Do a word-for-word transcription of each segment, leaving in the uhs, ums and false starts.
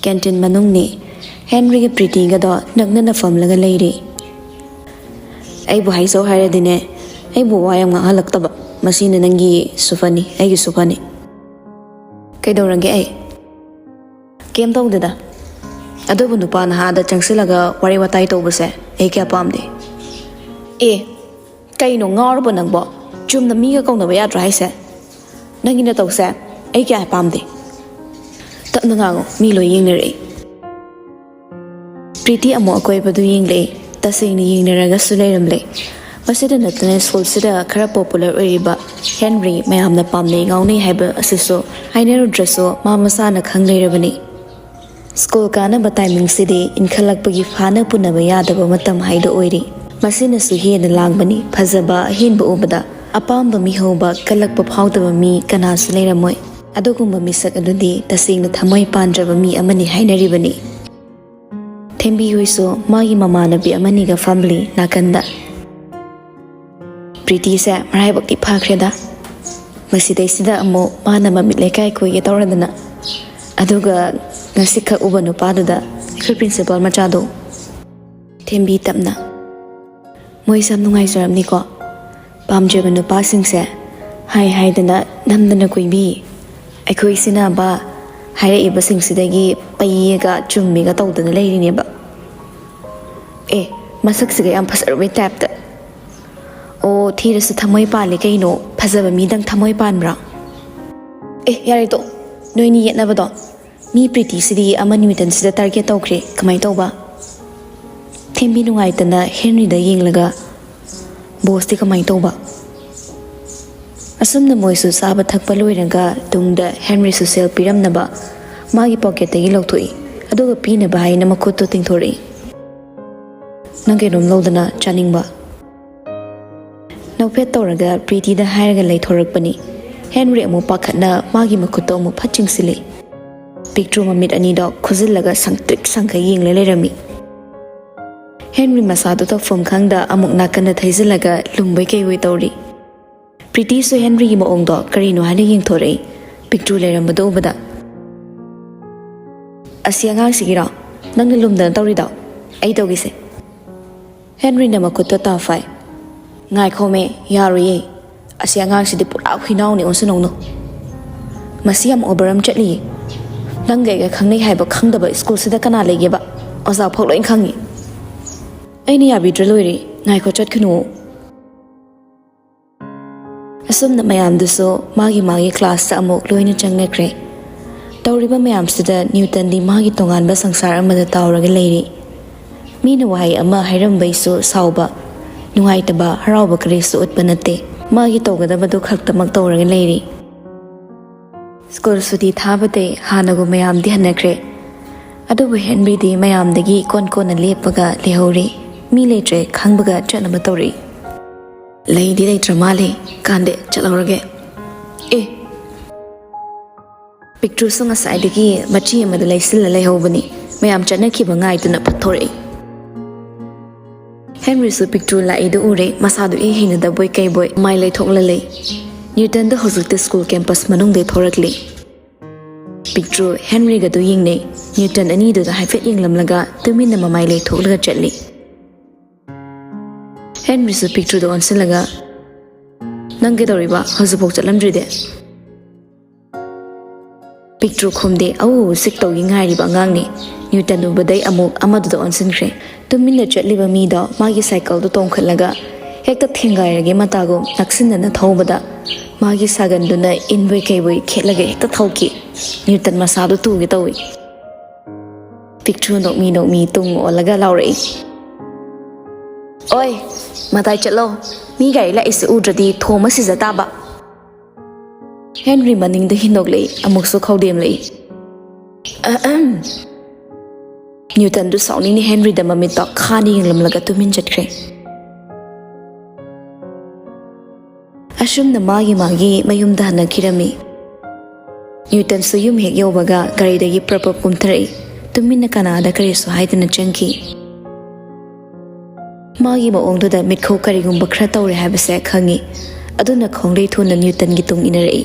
Canteen ꯃꯅꯨꯡꯅꯤ꯫ ꯍꯦꯟꯔꯤꯒ ꯄ꯭ꯔꯤꯇꯤꯒꯗꯣ ꯅꯛꯅꯅ ꯐꯝꯂꯒ ꯂꯩꯔꯤ꯫ ꯑꯩꯕꯨ ꯍꯥꯏꯖꯧ ꯍꯥꯏꯔꯗꯤꯅꯦ, ꯑꯩꯕꯨ ꯋꯥ ꯌꯥꯝ ꯉꯥꯡꯍꯜꯂꯛꯇꯕ꯫ ꯃꯁꯤꯅ ꯅꯪꯒꯤꯁꯨ ꯐꯅꯤ, ꯑꯩꯒꯤꯁꯨ ꯐꯅꯤ꯫ ꯀꯩꯗꯧꯔꯒꯦ ꯑꯩ? ꯀꯩꯝ ꯇꯧꯗꯦꯗ꯫ ꯑꯗꯨꯕꯨ ꯅꯨꯄꯥ ꯅꯍꯥꯗ ꯆꯪꯁꯤꯜꯂꯒ ꯋꯥꯔꯤ ꯋꯥꯇꯥꯏ ꯇꯧꯕꯁꯦ ꯑꯩ ꯀꯌꯥ ꯄꯥꯝꯗꯦ꯫ ꯑꯦ, ꯀꯩꯅꯣ ꯉꯥꯎꯔꯕꯣ ꯅꯪꯕꯣ? ꯆꯨꯝꯅ ꯃꯤꯒ ꯀꯧꯅꯕ ꯌꯥꯗ꯭ꯔꯣ ꯍꯥꯏꯁꯦ? ꯅꯪꯒꯤ ꯅꯇꯧꯁꯦ ꯑꯩ ꯀꯌꯥ ꯄꯥꯝꯗꯦ꯫ ꯇꯞꯅ ꯉꯥꯡꯉꯣ, ꯃꯤ ꯂꯣꯏ ꯌꯦꯡꯅꯔꯛꯏ꯫ ꯄ꯭ꯔꯤꯇꯤ ꯑꯃꯨꯛ ꯑꯀꯣꯏꯕꯗꯨ ꯌꯦꯡꯂꯛꯏ꯫ ꯇꯁꯦꯡꯅ ꯌꯦꯡꯅꯔꯒꯁꯨ ꯂꯩꯔꯝꯂꯦ꯫ ꯃꯁꯤꯗ ꯅꯠꯇꯅ ꯁ꯭ꯀꯨꯜꯁꯤꯗ ꯈꯔ ꯄꯣꯄꯨꯂꯔ ꯑꯣꯏꯔꯤꯕ ꯍꯦꯟꯔꯤ ꯃꯌꯥꯝꯅ ꯄꯥꯝꯅꯩ ꯉꯥꯎꯅꯩ ꯍꯥꯏꯕ ꯑꯁꯤꯁꯨ ꯍꯥꯏꯅꯔꯨꯗ꯭ꯔꯁꯨ ꯃꯥ ꯃꯁꯥꯅ ꯈꯪ ꯂꯩꯔꯕꯅꯤ꯫ ꯁ꯭ꯀꯨꯜ ꯀꯥꯅꯕ ꯇꯥꯏꯃꯤꯡꯁꯤꯗꯤ ꯏꯟꯈꯠꯂꯛꯄꯒꯤ ꯐꯥꯅ ꯄꯨꯅꯕ ꯌꯥꯗꯕ ꯃꯇꯝ ꯍꯥꯏꯗꯣ ꯑꯣꯏꯔꯤ꯫ ꯃꯁꯤꯅꯁꯨ ꯍꯦꯟꯅ ꯂꯥꯡꯕꯅꯤ꯫ ꯐꯖꯕ ꯑꯍꯦꯟꯕ ꯎꯕꯗ ꯑꯄꯥꯝꯕ ꯃꯤꯍꯧꯕ ꯀꯜꯂꯛꯄ ꯐꯥꯎꯗꯕ ꯃꯤ ꯀꯅꯥꯁꯨ ꯂꯩꯔꯝꯃꯣꯏ꯫ ꯑꯗꯨꯒꯨꯝꯕ ꯃꯤꯁꯛ ꯑꯗꯨꯗꯤ ꯇꯁꯦꯡꯅ ꯊꯃꯣꯏ ꯄꯥꯟꯗ꯭ꯔꯕ ꯃꯤ ꯑꯃꯅꯤ ꯍꯥꯏꯅꯔꯤꯕꯅꯤ꯫ ꯊꯦꯝꯕꯤ ꯍꯣꯏꯁꯨ ꯃꯥꯒꯤ ꯃꯃꯥꯟꯅꯕꯤ ꯑꯃꯅꯤꯒ ꯐꯝꯂꯤ ꯅꯥꯀꯟꯗ꯫ ꯄ꯭ꯔꯤꯇꯤꯁꯦ ꯃꯔꯥꯏꯕꯛꯇꯤ ꯐꯈ꯭ꯔꯦꯗ꯫ ꯃꯁꯤꯗꯩꯁꯤꯗ ꯑꯃꯨꯛ ꯃꯥꯅ ꯃꯃꯤꯠ ꯂꯩꯀꯥꯏ ꯀꯣꯏꯒꯦ ꯇꯧꯔꯗꯅ꯫ ꯑꯗꯨꯒ ꯉꯁꯤꯈꯛ ꯎꯕ ꯅꯨꯄꯥꯗꯨꯗ ꯑꯩꯈꯣꯏ ꯄ꯭ꯔꯤꯟꯁꯤꯄꯥꯜ ꯃꯆꯥꯗꯣ꯫ ꯊꯦꯝꯕꯤ ꯇꯞꯅ, "ꯃꯣꯏꯁꯦ ꯌꯥꯝ ꯅꯨꯡꯉꯥꯏꯖꯔꯝꯅꯤꯀꯣ꯫ ꯄꯥꯝꯖꯕ ꯅꯨꯄꯥꯁꯤꯡꯁꯦ ꯍꯥꯏ ꯍꯥꯏꯗꯅ ꯅꯝꯗꯅ ꯀꯣꯏꯕꯤ꯫ ꯑꯩꯈꯣꯏ ꯁꯤꯟꯅꯕ ꯍꯥꯏꯔꯛꯏꯕꯁꯤꯡꯁꯤꯗꯒꯤ ꯄꯩꯌꯦꯒ ꯆꯨꯝꯃꯦꯒ ꯇꯧꯗꯅ ꯂꯩꯔꯤꯅꯦꯕ꯫ ꯑꯦ, ꯃꯁꯛꯁꯤꯒ ꯌꯥꯝ ꯐꯖꯔꯨꯕꯩ ꯇꯥꯏꯞꯇ꯫ ꯑꯣ, ꯊꯤꯔꯁꯨ ꯊꯃꯣꯏ ꯄꯥꯜꯂꯤ ꯀꯩꯅꯣ꯫ ꯐꯖꯕ ꯃꯤꯗꯪ ꯊꯃꯣꯏ ꯄꯥꯟꯕ꯭ꯔꯥ?" ꯑꯦ, ꯌꯥꯔꯦ ꯇꯣꯛ꯫ ꯅꯣꯏꯅꯤ ꯌꯦꯠꯅꯕꯗꯣ꯫ ꯃꯤ ꯄ꯭ꯔꯤꯇꯤꯁꯤꯗꯤ ꯑꯃ ꯅꯨꯃꯤꯠꯇꯟꯁꯤꯗ ꯇꯥꯔꯒꯦꯠ ꯇꯧꯈ꯭ꯔꯦ꯫ ꯀꯃꯥꯏꯅ ꯇꯧꯕ? ꯊꯦꯝꯕꯤ ꯅꯨꯡꯉꯥꯏꯇꯅ ꯍꯦꯟꯔꯤꯗ ꯌꯦꯡꯂꯒ, "ꯕꯣꯁꯇꯤ ꯀꯃꯥꯏꯅ ꯇꯧꯕ?" ꯑꯁꯨꯝꯅ ꯃꯣꯏꯁꯨ ꯆꯥꯕ ꯊꯛꯄ ꯂꯣꯏꯔꯒ ꯇꯨꯡꯗ ꯍꯦꯟꯔꯤꯁꯨ ꯁꯦꯜ ꯄꯤꯔꯝꯅꯕ ꯃꯥꯒꯤ ꯄꯣꯀꯦꯠꯇꯒꯤ ꯂꯧꯊꯣꯛꯏ꯫ ꯑꯗꯨꯒ ꯄꯤꯅꯕ ꯍꯥꯏꯅ ꯃꯈꯨꯠꯇꯨ ꯇꯤꯡꯊꯣꯔꯛꯏ꯫ "ꯅꯪ ꯀꯩꯅꯣꯝ ꯂꯧꯗꯅ ꯆꯥꯅꯤꯡꯕ?" ꯅꯣꯛꯐꯦꯠ ꯇꯧꯔꯒ ꯄ꯭ꯔꯤꯇꯤꯗ ꯍꯥꯏꯔꯒ ꯂꯩꯊꯣꯔꯛꯄꯅꯤ꯫ ꯍꯦꯟꯔꯤ ꯑꯃꯨꯛ ꯄꯥꯈꯠꯅ ꯃꯥꯒꯤ ꯃꯈꯨꯠꯇꯣ ꯑꯃꯨꯛ ꯐꯠ ꯆꯤꯡꯁꯤꯜꯂꯤ꯫ ꯄꯤꯛꯇ꯭ꯔꯨ ꯃꯃꯤꯠ ꯑꯅꯤꯗꯣ ꯈꯨꯖꯤꯜꯂꯒ ꯁꯪꯇ꯭ꯔꯤꯛ ꯁꯪꯈꯩ ꯌꯦꯡꯂ ꯂꯩꯔꯝꯃꯤ꯫ ꯍꯦꯟꯔꯤ ꯃꯁꯥꯗꯨ ꯇꯧꯐꯝ ꯈꯪꯗ ꯑꯃꯨꯛ ꯅꯥꯀꯟꯗ ꯊꯩꯖꯤꯜꯂꯒ ꯂꯨꯝꯕꯩ ꯀꯩꯑꯣꯏ ꯇꯧꯔꯤ꯫ ꯄ꯭ꯔꯤꯇꯤꯁꯨ ꯍꯦꯟꯔꯤꯒꯤ ꯃꯑꯣꯡꯗꯣ ꯀꯔꯤꯅꯣ ꯍꯥꯏꯅ ꯌꯦꯡꯊꯣꯔꯛꯏ꯫ ꯄꯤꯛꯇ꯭ꯔꯨ ꯂꯩꯔꯝꯕꯗꯨ ꯎꯕꯗ꯫ "ꯑꯁꯤ ꯑꯉꯥꯡꯁꯤꯒꯤꯔꯣ ꯅꯪꯅ ꯂꯨꯝꯗꯅ ꯇꯧꯔꯤꯗꯣ? ꯑꯩ ꯇꯧꯒꯦꯁꯦ꯫" ꯍꯦꯟꯔꯤꯅ ꯃꯈꯨꯠꯇꯣ ꯇꯥꯐꯥꯏ꯫ "ꯉꯥꯏꯈꯣꯃꯦ, ꯌꯥꯔꯣꯏꯌꯦ꯫ ꯑꯁꯤ ꯑꯉꯥꯡꯁꯤꯗꯤ ꯄꯨꯔꯥ ꯍꯨꯏꯅꯥꯎꯅꯤ ꯑꯣꯟꯁꯅꯧꯅꯨ꯫ ꯃꯁꯤ ꯌꯥꯝ ꯑꯣꯚꯔ ꯑꯃ ꯆꯠꯂꯤꯌꯦ꯫ ꯅꯪꯒ ꯑꯩꯒ ꯈꯪꯅꯩ ꯍꯥꯏꯕ ꯈꯪꯗꯕ ꯁ꯭ꯀꯨꯜꯁꯤꯗ ꯀꯅꯥ ꯂꯩꯒꯦꯕ? ꯑꯣꯖꯥ ꯐꯥꯎ ꯂꯣꯏ ꯈꯪꯉꯤ꯫ ꯑꯩꯅ ꯌꯥꯕꯤꯗ꯭ꯔ ꯂꯣꯏꯔꯦ꯫ ꯉꯥꯏꯈꯣ, ꯆꯠꯈꯤꯅꯨ꯫" ꯑꯁꯨꯝꯅ ꯃꯌꯥꯝꯗꯨꯁꯨ ꯃꯥꯒꯤ ꯃꯥꯒꯤ ꯀ꯭ꯂꯥꯁꯇ ꯑꯃꯨꯛ ꯂꯣꯏꯅ ꯆꯪꯅꯈ꯭ꯔꯦ꯫ ꯇꯧꯔꯤꯕ ꯃꯌꯥꯝꯁꯤꯗ ꯅ꯭ꯌꯨꯇꯟꯗꯤ ꯃꯥꯒꯤ ꯇꯣꯉꯥꯟꯕ ꯁꯪꯁꯥꯔ ꯑꯃꯗ ꯇꯥꯎꯔꯒ ꯂꯩꯔꯤ꯫ ꯃꯤꯅ ꯋꯥꯍꯩ ꯑꯃ ꯍꯥꯏꯔꯝꯕꯩꯁꯨ ꯁꯥꯎꯕ, ꯅꯨꯡꯉꯥꯏꯇꯕ, ꯍꯔꯥꯎꯕ ꯀꯔꯤꯁꯨ ꯎꯠꯄ ꯅꯠꯇꯦ꯫ ꯃꯥꯒꯤ ꯇꯧꯒꯗꯕꯗꯨ ꯈꯛꯇꯃꯛ ꯇꯧꯔꯒ ꯂꯩꯔꯤ꯫ ꯁ꯭ꯀꯨꯜ ꯁꯨꯇꯤ ꯊꯥꯕꯗꯩ ꯍꯥꯟꯅꯒꯨꯝ ꯃꯌꯥꯝꯗꯤ ꯍꯟꯅꯈ꯭ꯔꯦ꯫ ꯑꯗꯨꯕꯨ ꯍꯦꯟꯔꯤꯗꯤ ꯃꯌꯥꯝꯗꯒꯤ ꯏꯀꯣꯟ ꯀꯣꯟꯅ ꯂꯦꯞꯄꯒ ꯂꯩꯍꯧꯔꯤ꯫ ꯃꯤ ꯂꯩꯇ꯭ꯔꯦ ꯈꯪꯕꯒ ꯆꯠꯅꯕ ꯇꯧꯔꯛꯏ꯫ "ꯂꯩꯗꯤ ꯂꯩꯇ꯭ꯔ ꯃꯥꯜꯂꯦ꯫ ꯀꯥꯟꯗꯦ, ꯆꯠꯍꯧꯔꯒꯦ꯫" "ꯑꯦ!" ꯄꯤꯛꯇ꯭ꯔꯨꯁꯨ ꯉꯁꯥꯏꯗꯒꯤ ꯃꯆꯤ ꯑꯃꯗ ꯂꯩꯁꯤꯜꯂ ꯂꯩꯍꯧꯕꯅꯤ꯫ ꯃꯌꯥꯝ ꯆꯠꯅꯈꯤꯕ ꯉꯥꯏꯗꯨꯅ ꯐꯠꯊꯣꯔꯛꯏ꯫ ꯍꯦꯟꯔꯤꯁꯨ ꯄꯤꯛꯇ꯭ꯔꯨ ꯂꯥꯛꯏꯗꯨ ꯎꯔꯦ꯫ ꯃꯁꯥꯗꯨ ꯏ ꯍꯩꯅꯗꯕꯣꯏ ꯀꯩꯕꯣꯏ ꯃꯥꯏ ꯂꯩꯊꯣꯛꯂ ꯂꯩ꯫ ꯅ꯭ꯌꯨꯇꯟꯗ ꯍꯧꯖꯤꯛꯇ ꯁ꯭ꯀꯨꯜ ꯀꯦꯝꯄꯁ ꯃꯅꯨꯡꯗꯩ ꯊꯣꯔꯛꯂꯤ꯫ ꯄꯤꯛꯇ꯭ꯔꯨ ꯍꯦꯟꯔꯤꯒꯗꯨ ꯌꯦꯡꯅꯩ꯫ ꯅ꯭ꯌꯨꯇꯟ ꯑꯅꯤꯗꯨꯗ ꯍꯥꯏꯐꯦꯠ ꯌꯦꯡꯂꯝꯂꯒ ꯇꯨꯃꯤꯟꯅ ꯃꯃꯥꯏ ꯂꯩꯊꯣꯛꯂꯒ ꯆꯠꯂꯤ꯫ ꯍꯦꯟꯔꯤꯁꯨ ꯄꯤꯛꯇ꯭ꯔꯨꯗ ꯑꯣꯟꯁꯤꯜꯂꯒ, "ꯅꯪ ꯀꯩꯗꯧꯔꯤꯕ? ꯍꯧꯖꯤꯛꯐꯥꯎ ꯆꯠꯂꯝꯗ꯭ꯔꯤꯗꯤ?" ꯄꯤꯛꯇ꯭ꯔꯨ ꯈꯨꯝꯗꯦ꯫ ꯑꯎ ꯎꯁꯤꯛ ꯇꯧꯒꯦ ꯉꯥꯏꯔꯤꯕ ꯑꯉꯥꯡꯅꯤ꯫ ꯅ꯭ꯌꯨꯇꯟ ꯎꯕꯗꯩ ꯑꯃꯨꯛ ꯑꯃꯗꯨꯗ ꯑꯣꯟꯁꯤꯟꯈ꯭ꯔꯦ꯫ ꯇꯨꯃꯤꯟꯅ ꯆꯠꯂꯤꯕ ꯃꯤꯗꯣ ꯃꯥꯒꯤ ꯁꯥꯏꯀꯜꯗꯣ ꯇꯣꯡꯈꯠꯂꯒ ꯍꯦꯛꯇ ꯊꯦꯡꯒꯥꯏꯔꯒꯦ ꯃꯇꯥꯒꯨꯝ ꯅꯛꯁꯤꯟꯅꯅ ꯊꯧꯕꯗ ꯃꯥꯒꯤ ꯁꯥꯒꯟꯗꯨꯅ ꯏꯟꯕꯣꯏ ꯀꯩꯕꯣꯏ ꯈꯦꯠꯂꯒ ꯍꯦꯛꯇ ꯊꯧꯈꯤ꯫ ꯅ꯭ꯌꯨꯇꯟ ꯃꯁꯥꯗꯨ ꯇꯨꯒꯦ ꯇꯧꯏ꯫ ꯄꯤꯛꯇ꯭ꯔꯨ ꯅꯣꯛꯃꯤ ꯅꯣꯛꯃꯤ ꯇꯨꯡ ꯑꯣꯜꯂꯒ ꯂꯥꯎꯔꯛꯏ, "ꯑꯣꯏ, ꯃꯇꯥꯏ ꯆꯠꯂꯣ꯫ ꯃꯤ ꯒꯥꯔꯤ ꯂꯥꯛꯏꯁꯦ ꯎꯗ꯭ꯔꯗꯤ ꯊꯣꯝꯃ ꯁꯤꯖ ꯇꯥꯕ꯫" ꯍꯦꯟꯔꯤ ꯃꯅꯤꯡꯗ ꯍꯤꯟꯗꯣꯛꯂꯛꯏ, ꯑꯃꯨꯛꯁꯨ ꯈꯧꯗꯦꯝꯂꯛꯏ꯫ "ꯑꯍꯝ!" ꯅ꯭ꯌꯨꯇꯟꯗꯨ ꯁꯥꯎꯅꯤꯡꯅ ꯍꯦꯟꯔꯤꯗ ꯃꯃꯤꯠꯇꯣ ꯈꯥꯅ ꯌꯦꯡꯂꯝꯂꯒ ꯇꯨꯃꯤꯟ ꯆꯠꯈ꯭ꯔꯦ꯫ ꯑꯁꯨꯝꯅ ꯃꯥꯒꯤ ꯃꯥꯒꯤ ꯃꯌꯨꯝꯗ ꯍꯟꯅꯈꯤꯔꯝꯃꯤ꯫ ꯅ꯭ꯌꯨꯇꯟꯁꯨ ꯌꯨꯝ ꯍꯦꯛ ꯌꯧꯕꯒ ꯒꯥꯔꯤꯗꯒꯤ ꯄ꯭ꯔꯞ ꯄ꯭ꯔꯞ ꯀꯨꯝꯊꯔꯛꯏ꯫ ꯇꯨꯃꯤꯟꯅ ꯀꯅꯥꯗ ꯀꯔꯤꯁꯨ ꯍꯥꯏꯗꯅ ꯆꯪꯈꯤ꯫ ꯃꯥꯒꯤ ꯃꯑꯣꯡꯗꯨꯗ ꯃꯤꯠꯈꯧ ꯀꯔꯤꯒꯨꯝꯕ ꯈꯔ ꯇꯧꯔꯦ ꯍꯥꯏꯕꯁꯦ ꯈꯪꯉꯤ꯫ ꯑꯗꯨꯅ ꯈꯣꯡꯂꯩ ꯊꯨꯅ ꯅ꯭ꯌꯨꯇꯟꯒꯤ ꯇꯨꯡ ꯏꯟꯅꯔꯛꯏ꯫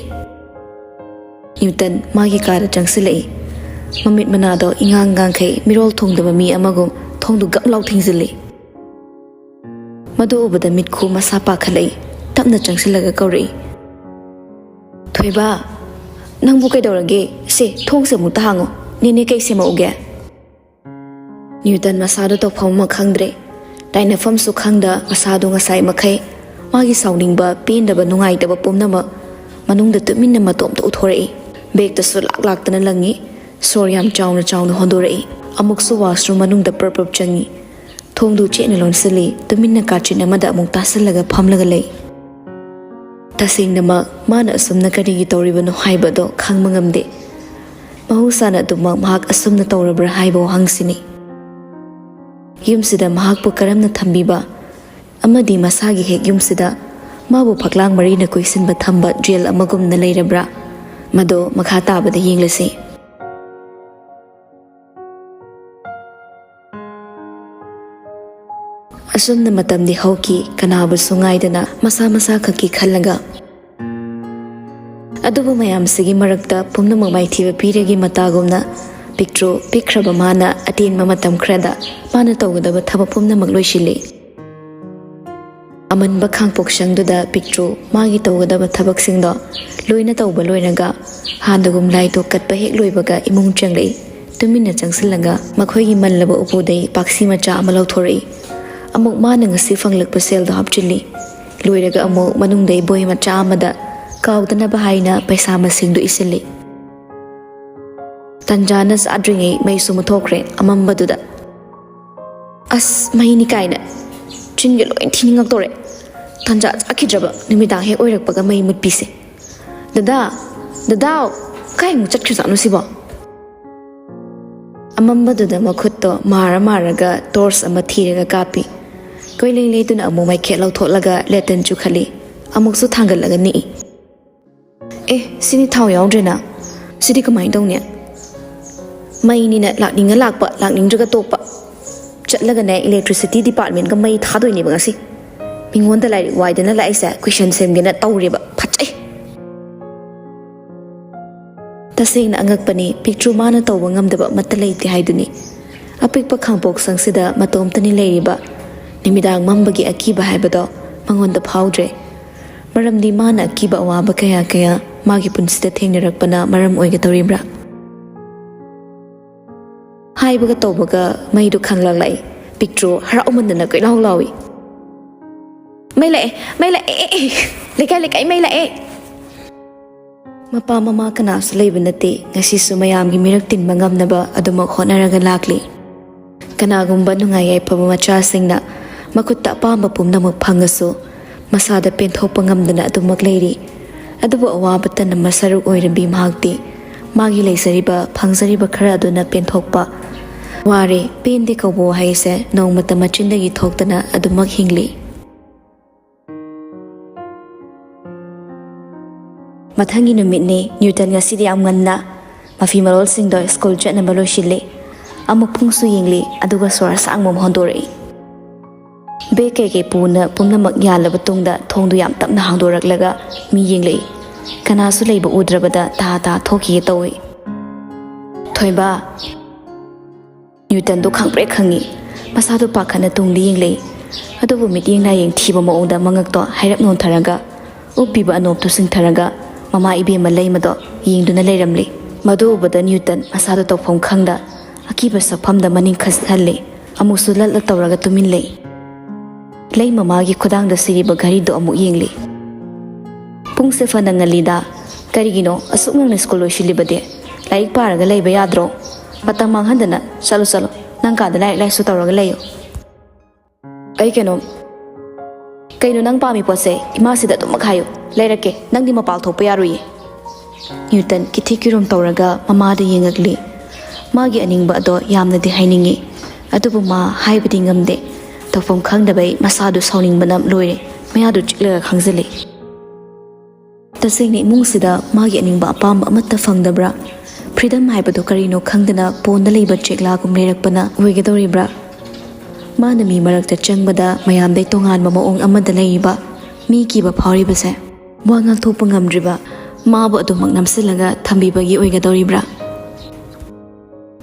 ꯅ꯭ꯌꯨꯇꯟ ꯃꯥꯒꯤ ꯀꯥꯗ ꯆꯪꯁꯤꯜꯂꯛꯏ꯫ ꯃꯃꯤꯠ ꯃꯅꯥꯗꯣ ꯏꯉꯥꯡ ꯉꯥꯡꯈꯩ, ꯃꯤꯔꯣꯜ ꯊꯣꯡꯗꯕ ꯃꯤ ꯑꯃꯒꯨꯝ ꯊꯣꯡꯗꯨ ꯒꯞ ꯂꯥꯎ ꯊꯤꯡꯖꯤꯜꯂꯤ꯫ ꯃꯗꯨ ꯎꯕꯗ ꯃꯤꯠꯈꯨ ꯃꯁꯥ ꯄꯥꯈꯠꯂꯛꯏ꯫ ꯇꯞꯅ ꯆꯪꯁꯤꯜꯂꯒ ꯀꯧꯔꯛꯏ, "ꯊꯣꯏꯕ, ꯅꯪꯕꯨ ꯀꯩꯗꯧꯔꯒꯦ? ꯁꯦ, ꯊꯣꯡꯁꯦ ꯑꯃꯨꯛꯇ ꯍꯥꯡꯉꯣ꯫ ꯅꯦꯅꯦ ꯀꯩ ꯁꯦꯝꯃꯛꯎꯒꯦ?" ꯅ꯭ꯌꯨꯇꯟ ꯃꯁꯥꯗꯣ ꯇꯧꯐꯝ ꯑꯃ ꯈꯪꯗ꯭ꯔꯦ꯫ ꯇꯥꯏꯅꯐꯝꯁꯨ ꯈꯪꯗ ꯃꯁꯥꯗꯣ ꯉꯁꯥꯏ ꯃꯈꯩ ꯃꯥꯒꯤ ꯁꯥꯎꯅꯤꯡꯕ, ꯄꯦꯟꯗꯕ, ꯅꯨꯡꯉꯥꯏꯇꯕ ꯄꯨꯝꯅꯃꯛ ꯃꯅꯨꯡꯗ ꯇꯨꯃꯤꯟꯅ ꯃꯇꯣꯝꯇ ꯎꯠꯊꯣꯔꯛꯏ꯫ ꯕꯦꯒꯇꯁꯨ ꯂꯥꯛ ꯂꯥꯛꯇꯅ ꯂꯪꯉꯤ꯫ ꯁꯣꯔ ꯌꯥꯝ ꯆꯥꯎꯅ ꯆꯥꯎꯅ ꯍꯣꯟꯗꯣꯔꯛꯏ꯫ ꯑꯃꯨꯛꯁꯨ ꯋꯥꯁꯔꯨꯝ ꯃꯅꯨꯡꯗ ꯄ꯭ꯔꯞ ꯄ꯭ꯔꯞ ꯆꯪꯉꯤ꯫ ꯊꯣꯡꯗꯨ ꯆꯦꯠꯅ ꯂꯣꯟꯁꯤꯜꯂꯤ꯫ ꯇꯨꯃꯤꯟꯅ ꯀꯥꯆꯤꯟ ꯑꯃꯗ ꯑꯃꯨꯛ ꯇꯥꯁꯤꯜꯂꯒ ꯐꯝꯂꯒ ꯂꯩ꯫ ꯇꯁꯦꯡꯅꯃꯛ ꯃꯥꯅ ꯑꯁꯨꯝꯅ ꯀꯔꯤꯒꯤ ꯇꯧꯔꯤꯕꯅꯣ ꯍꯥꯏꯕꯗꯣ ꯈꯪꯕ ꯉꯝꯗꯦ꯫ ꯃꯍꯧꯁꯥꯅ ꯑꯗꯨꯃꯛ ꯃꯍꯥꯛ ꯑꯁꯨꯝꯅ ꯇꯧꯔꯕ꯭ꯔꯥ ꯍꯥꯏꯕ ꯋꯥꯍꯪꯁꯤꯅꯤ꯫ ꯌꯨꯝꯁꯤꯗ ꯃꯍꯥꯛꯄꯨ ꯀꯔꯝꯅ ꯊꯝꯕꯤꯕ ꯑꯃꯗꯤ ꯃꯁꯥꯒꯤ ꯍꯦꯛ ꯌꯨꯝꯁꯤꯗ ꯃꯥꯕꯨ ꯐꯛꯂꯥꯡ ꯃꯔꯤꯅ ꯀꯣꯏꯁꯤꯟꯕ ꯊꯝꯕ ꯖꯦꯜ ꯑꯃꯒꯨꯝꯅ ꯂꯩꯔꯕ꯭ꯔꯥ? ꯃꯗꯣ ꯃꯈꯥ ꯇꯥꯕꯗ ꯌꯦꯡꯂꯁꯤ꯫ ꯑꯁꯨꯝꯅ ꯃꯇꯝꯗꯤ ꯍꯧꯈꯤ, ꯀꯅꯥꯕꯨꯁꯨ ꯉꯥꯏꯗꯅ ꯃꯁꯥ ꯃꯁꯥ ꯈꯛꯀꯤ ꯈꯜꯂꯒ꯫ ꯑꯗꯨꯕꯨ ꯃꯌꯥꯝꯁꯤꯒꯤ ꯃꯔꯛꯇ ꯄꯨꯝꯅꯃꯛ ꯃꯥꯏꯊꯤꯕ ꯄꯤꯔꯒꯤ ꯃꯇꯥꯒꯨꯝꯅ ꯄꯤꯛꯇ꯭ꯔꯨ ꯄꯤꯛꯈ꯭ꯔꯕ ꯃꯥꯅ ꯑꯇꯦꯟꯕ ꯃꯇꯝ ꯈꯔꯗ ꯃꯥꯅ ꯇꯧꯒꯗꯕ ꯊꯕꯛ ꯄꯨꯝꯅꯃꯛ ꯂꯣꯏꯁꯤꯜꯂꯤ꯫ ꯑꯃꯟꯕ ꯈꯥꯡꯄꯣꯛꯁꯪꯗꯨꯗ ꯄꯤꯛꯇ꯭ꯔꯨ ꯃꯥꯒꯤ ꯇꯧꯒꯗꯕ ꯊꯕꯛꯁꯤꯡꯗꯣ ꯂꯣꯏꯅ ꯇꯧꯕ ꯂꯣꯏꯔꯒ ꯍꯥꯟꯅꯒꯨꯝ ꯂꯥꯏꯗꯣ ꯀꯠꯄ ꯍꯦꯛ ꯂꯣꯏꯕꯒ ꯏꯃꯨꯡ ꯆꯪꯂꯛꯏ꯫ ꯇꯨꯃꯤꯟꯅ ꯆꯪꯁꯤꯜꯂꯒ ꯃꯈꯣꯏꯒꯤ ꯃꯜꯂꯕ ꯎꯄꯨꯗꯩ ꯄꯥꯛꯁꯤ ꯃꯆꯥ ꯑꯃ ꯂꯧꯊꯣꯔꯛꯏ꯫ ꯑꯃꯨꯛ ꯃꯥꯅ ꯉꯁꯤ ꯐꯪꯂꯛꯄ ꯁꯦꯜꯗꯣ ꯍꯥꯞꯆꯤꯜꯂꯤ꯫ ꯂꯣꯏꯔꯒ ꯑꯃꯨꯛ ꯃꯅꯨꯡꯗꯩ ꯕꯣꯏ ꯃꯆꯥ ꯑꯃꯗ ꯀꯥꯎꯗꯅꯕ ꯍꯥꯏꯅ ꯄꯩꯁꯥ ꯃꯁꯤꯡꯗꯨ ꯏꯁꯤꯜꯂꯤ꯫ ꯇꯟꯖꯥꯅ ꯆꯥꯗ꯭ꯔꯤꯉꯩ ꯃꯩꯁꯨ ꯃꯨꯠꯊꯣꯛꯈ꯭ꯔꯦ ꯑꯃꯝꯕꯗꯨꯗ꯫ "ꯑꯁ, ꯃꯩꯅꯤ ꯀꯥꯏꯅ ꯆꯤꯟꯒ ꯂꯣꯏ ꯊꯤꯅꯤꯡꯉꯛꯇꯧꯔꯦ꯫ ꯇꯟꯖꯥ ꯆꯥꯈꯤꯗ꯭ꯔꯕ ꯅꯨꯃꯤꯗꯥꯡ ꯍꯦꯛ ꯑꯣꯏꯔꯛꯄꯒ ꯃꯩ ꯃꯨꯠꯄꯤꯁꯦ꯫ ꯗꯗꯥ, ꯗꯗꯥꯎ, ꯀꯥꯏꯃꯨꯛ ꯆꯠꯈ꯭ꯔꯖꯥꯠꯅꯣ ꯁꯤꯕꯣ?" ꯑꯃꯝꯕꯗꯨꯗ ꯃꯈꯨꯠꯇꯣ ꯃꯥꯔ ꯃꯥꯔꯒ ꯇꯣꯔꯆ ꯑꯃ ꯊꯤꯔꯒ ꯀꯥꯞꯄꯤ꯫ ꯀꯣꯏꯂꯩ ꯂꯩꯗꯨꯅ ꯑꯃꯨꯛ ꯃꯩꯈꯦꯠ ꯂꯧꯊꯣꯛꯂꯒ ꯂꯦꯇꯟ ꯆꯨꯈꯠꯂꯤ꯫ ꯑꯃꯨꯛꯁꯨ ꯊꯥꯡꯒꯠꯂꯒ ꯅꯤꯛꯏ꯫ "ꯑꯦ, ꯁꯤꯗꯤ ꯊꯥꯎ ꯌꯥꯎꯗ꯭ꯔꯦꯅ꯫ ꯁꯤꯗꯤ ꯀꯃꯥꯏꯅ ꯇꯧꯅꯤ? ꯃꯩꯅꯤꯅ ꯂꯥꯛꯅꯤꯡꯉ ꯂꯥꯛꯄ, ꯂꯥꯛꯅꯤꯡꯗ꯭ꯔꯒ ꯇꯣꯛꯄ꯫ ꯆꯠꯂꯒꯅꯦ, ꯏꯂꯦꯛꯇ꯭ꯔꯤꯁꯤꯇꯤ ꯗꯤꯄꯥꯔꯠꯃꯦꯟꯒ ꯃꯩ ꯊꯥꯗꯣꯏꯅꯦꯕ ꯉꯁꯤ꯫ ꯃꯤꯉꯣꯟꯗ ꯂꯥꯏꯔꯤꯛ ꯋꯥꯏꯗꯅ ꯂꯥꯛꯏꯁꯦ ꯀꯣꯏꯁꯟ ꯁꯦꯝꯒꯦꯅ ꯇꯧꯔꯦꯕ꯫ ꯐꯠꯆꯩ!" ꯇꯁꯦꯡꯅ ꯑꯉꯛꯄꯅꯤ, ꯄꯤꯛꯇ꯭ꯔꯨ ꯃꯥꯅ ꯇꯧꯕ ꯉꯝꯗꯕ ꯑꯃꯠꯇ ꯂꯩꯇꯦ ꯍꯥꯏꯗꯨꯅꯤ꯫ ꯑꯄꯤꯛꯄ ꯈꯥꯡꯄꯣꯛꯁꯪꯁꯤꯗ ꯃꯇꯣꯝꯇꯅꯤ ꯂꯩꯔꯤꯕ꯫ ꯅꯨꯃꯤꯗꯥꯡ ꯃꯝꯕꯒꯤ ꯑꯀꯤꯕ ꯍꯥꯏꯕꯗꯣ ꯃꯉꯣꯟꯗ ꯐꯥꯎꯗ꯭ꯔꯦ꯫ ꯃꯔꯝꯗꯤ ꯃꯥꯅ ꯑꯀꯤꯕ ꯑꯋꯥꯕ ꯀꯌꯥ ꯀꯌꯥ ꯃꯥꯒꯤ ꯄꯨꯟꯁꯤꯗ ꯊꯦꯡꯅꯔꯛꯄꯅ ꯃꯔꯝ ꯑꯣꯏꯒꯗꯧꯔꯤꯕ꯭ꯔꯥ? ꯍꯥꯏꯕꯒ ꯇꯧꯕꯒ ꯃꯩꯗꯨ ꯈꯪꯂꯛꯂꯛꯏ꯫ ꯄꯤꯛꯇ꯭ꯔꯨ ꯍꯔꯥꯎꯃꯟꯗꯅ ꯀꯣꯏꯂꯥꯎ ꯂꯥꯎꯏ꯫ "ꯃꯩ ꯂꯥꯛꯑꯦ! ꯃꯩ ꯂꯥꯛꯑꯦ! ꯑꯦ, ꯑꯦ, ꯑꯦ! ꯂꯩꯀꯥꯏ, ꯂꯩꯀꯥꯏ, ꯃꯩ ꯂꯥꯛꯑꯦ!" ꯃꯄꯥ ꯃꯃꯥ ꯀꯅꯥꯁꯨ ꯂꯩꯕ ꯅꯠꯇꯦ꯫ ꯉꯁꯤꯁꯨ ꯃꯌꯥꯝꯒꯤ ꯃꯤꯔꯛ ꯇꯤꯟꯕ ꯉꯝꯅꯕ ꯑꯗꯨꯃꯛ ꯍꯣꯠꯅꯔꯒ ꯂꯥꯛꯂꯤ꯫ ꯀꯅꯥꯒꯨꯝꯕ ꯅꯨꯡꯉꯥꯏ ꯌꯥꯏꯐꯕ ꯃꯆꯥꯁꯤꯡꯅ ꯃꯈꯨꯠꯇ ꯑꯄꯥꯝꯕ ꯄꯨꯝꯅꯃꯛ ꯐꯪꯉꯁꯨ, ꯃꯁꯥꯗ ꯄꯦꯟꯊꯣꯛꯄ ꯉꯝꯗꯅ ꯑꯗꯨꯃꯛ ꯂꯩꯔꯤ꯫ ꯑꯗꯨꯕꯨ ꯑꯋꯥꯕ ꯇꯅꯝꯕ ꯁꯔꯨꯛ ꯑꯣꯏꯔꯕꯤ ꯃꯍꯥꯛꯇꯤ ꯃꯥꯒꯤ ꯂꯩꯖꯔꯤꯕ, ꯐꯪꯖꯔꯤꯕ ꯈꯔ ꯑꯗꯨꯅ ꯄꯦꯟꯊꯣꯛꯄ꯫ "ꯋꯥꯔꯦ, ꯄꯦꯟꯗꯦ" ꯀꯧꯕ ꯋꯥꯍꯩꯁꯦ ꯅꯣꯡꯃꯇ ꯃꯆꯤꯟꯗꯒꯤ ꯊꯣꯛꯇꯅ ꯑꯗꯨꯃꯛ ꯍꯤꯡꯂꯤ꯫ ꯃꯊꯪꯒꯤ ꯅꯨꯃꯤꯠꯅꯤ꯫ ꯅ꯭ꯌꯨꯇꯟ ꯉꯁꯤꯗꯤ ꯌꯥꯝ ꯉꯟꯅ ꯃꯐꯤ ꯃꯔꯣꯜꯁꯤꯡꯗꯣ ꯁ꯭ꯀꯨꯜ ꯆꯠꯅꯕ ꯂꯣꯏꯁꯤꯜꯂꯤ꯫ ꯑꯃꯨꯛ ꯄꯨꯡꯁꯨ ꯌꯦꯡꯂꯤ, ꯑꯗꯨꯒ ꯁꯣꯔ ꯑꯁꯥꯡꯕ ꯑꯃ ꯍꯣꯟꯗꯣꯔꯛꯏ꯫ ꯕꯦꯒ ꯀꯩꯀꯩ ꯄꯨꯅ ꯄꯨꯝꯅꯃꯛ ꯌꯥꯜꯂꯕ ꯇꯨꯡꯗ ꯊꯣꯡꯗꯨ ꯌꯥꯝ ꯇꯞꯅ ꯍꯥꯡꯗꯣꯔꯛꯂꯒ ꯃꯤ ꯌꯦꯡꯂꯛꯏ꯫ ꯀꯅꯥꯁꯨ ꯂꯩꯕ ꯎꯗ꯭ꯔꯕꯗ ꯇꯥ ꯇꯥ ꯊꯣꯛꯈꯤꯒꯦ ꯇꯧꯏ꯫ "ꯊꯣꯏꯕ!" ꯅ꯭ꯌꯨꯇꯟꯗꯨ ꯈꯪꯄ꯭ꯔꯦꯛ ꯈꯪꯉꯤ꯫ ꯃꯁꯥꯗꯨ ꯄꯥꯈꯠꯅ ꯇꯨꯡꯗ ꯌꯦꯡꯂꯛꯏ꯫ ꯑꯗꯨꯕꯨ ꯃꯤꯠꯌꯦꯡ ꯅꯥꯌꯦꯡ ꯊꯤꯕ ꯃꯑꯣꯡꯗ ꯃꯉꯛꯇꯣ ꯍꯥꯏꯔꯞ ꯅꯣꯟꯊꯔꯒ, ꯎꯞꯄꯤꯕ ꯑꯅꯣꯞꯇꯨ ꯆꯤꯡꯊꯔꯒ, ꯃꯃꯥ ꯏꯕꯦꯝꯃ ꯂꯩꯃꯗꯣ ꯌꯦꯡꯗꯨꯅ ꯂꯩꯔꯝꯂꯤ꯫ ꯃꯗꯨ ꯎꯕꯗ ꯅ꯭ꯌꯨꯇꯟ ꯃꯁꯥꯗꯨ ꯇꯧꯐꯝ ꯈꯪꯗ ꯑꯀꯤꯕ ꯁꯛꯐꯝꯗ ꯃꯅꯤꯡ ꯈꯟꯍꯜꯂꯤ꯫ ꯑꯃꯨꯛꯁꯨ ꯂꯠ ꯂꯠ ꯇꯧꯔꯒ ꯇꯨꯃꯤꯟ ꯂꯩ꯫ ꯂꯩ ꯃꯃꯥꯒꯤ ꯈꯨꯗꯥꯡꯗ ꯁꯤꯔꯤꯕ ꯘꯔꯤꯗꯨ ꯑꯃꯨꯛ ꯌꯦꯡꯂꯤ꯫ "ꯄꯨꯡꯁꯦ ꯐꯅ ꯉꯜꯂꯤꯗ꯫ ꯀꯔꯤꯒꯤꯅꯣ ꯑꯁꯨꯛ ꯉꯟꯅ ꯁ꯭ꯀꯨꯜ ꯂꯣꯏꯁꯤꯜꯂꯤꯕꯗꯤ? ꯂꯥꯏꯔꯤꯛ ꯄꯥꯔꯒ ꯂꯩꯕ ꯌꯥꯗ꯭ꯔꯣ? ꯃꯇꯝ ꯃꯥꯡꯍꯟꯗꯅ ꯆꯠꯂꯣ, ꯆꯠꯂꯣ, ꯅꯪ ꯀꯥꯗ ꯂꯥꯏꯔꯤꯛ ꯂꯥꯏꯁꯨ ꯇꯧꯔꯒ ꯂꯩꯌꯨ꯫" "ꯑꯩ ꯀꯩꯅꯣ, ꯀꯩꯅꯣ ꯅꯪ ꯄꯥꯝꯃꯤ ꯄꯣꯠꯁꯦ ꯏꯃꯥꯁꯤꯗ ꯑꯗꯨꯃꯛ ꯍꯥꯏꯌꯨ꯫ ꯂꯩꯔꯛꯀꯦ, ꯅꯪꯗꯤ ꯃꯄꯥꯜ ꯊꯣꯛꯄ ꯌꯥꯔꯣꯏꯌꯦ꯫" ꯅ꯭ꯌꯨꯇꯟ ꯀꯤꯊꯤ ꯀꯤꯔꯨꯝ ꯇꯧꯔꯒ ꯃꯃꯥꯗ ꯌꯦꯡꯉꯛꯂꯤ꯫ ꯃꯥꯒꯤ ꯑꯅꯤꯡꯕ ꯑꯗꯣ ꯌꯥꯝꯅꯗꯤ ꯍꯥꯏꯅꯤꯡꯉꯤ, ꯑꯗꯨꯕꯨ ꯃꯥ ꯍꯥꯏꯕꯗꯤ ꯉꯝꯗꯦ꯫ ꯇꯧꯐꯝ ꯈꯪꯗꯕꯩ ꯃꯁꯥꯗꯨ ꯁꯥꯎꯅꯤꯡꯕꯅ ꯂꯣꯏꯔꯦ꯫ ꯃꯌꯥꯗꯨ ꯆꯤꯛꯂꯒ ꯈꯥꯡꯖꯤꯜꯂꯤ꯫ ꯇꯁꯦꯡꯅ ꯏꯃꯨꯡꯁꯤꯗ ꯃꯥꯒꯤ ꯑꯅꯤꯡꯕ ꯑꯄꯥꯝꯕ ꯑꯃꯠꯇ ꯐꯪꯗꯕ꯭ꯔꯥ? ꯐ꯭ꯔꯤꯗꯝ ꯍꯥꯏꯕꯗꯨ ꯀꯔꯤꯅꯣ ꯈꯪꯗꯅ ꯄꯣꯟꯗ ꯂꯩꯕ ꯆꯦꯛꯂꯥꯒꯨꯝ ꯂꯩꯔꯛꯄꯅ ꯑꯣꯏꯒꯗꯧꯔꯤꯕ꯭ꯔꯥ? ꯃꯥꯅ ꯃꯤ ꯃꯔꯛꯇ ꯆꯪꯕꯗ ꯃꯌꯥꯝꯗꯩ ꯇꯣꯉꯥꯟꯕ ꯃꯑꯣꯡ ꯑꯃꯗ ꯂꯩꯔꯤꯕ, ꯃꯤ ꯀꯤꯕ ꯐꯥꯎꯔꯤꯕꯁꯦ꯫ ꯋꯥ ꯉꯥꯡꯊꯣꯛꯄ ꯉꯝꯗ꯭ꯔꯤꯕ, ꯃꯥꯕꯨ ꯑꯗꯨꯃꯛ ꯅꯝꯁꯤꯜꯂꯒ ꯊꯝꯕꯤꯕꯒꯤ ꯑꯣꯏꯒꯗꯧꯔꯤꯕ꯭ꯔꯥ?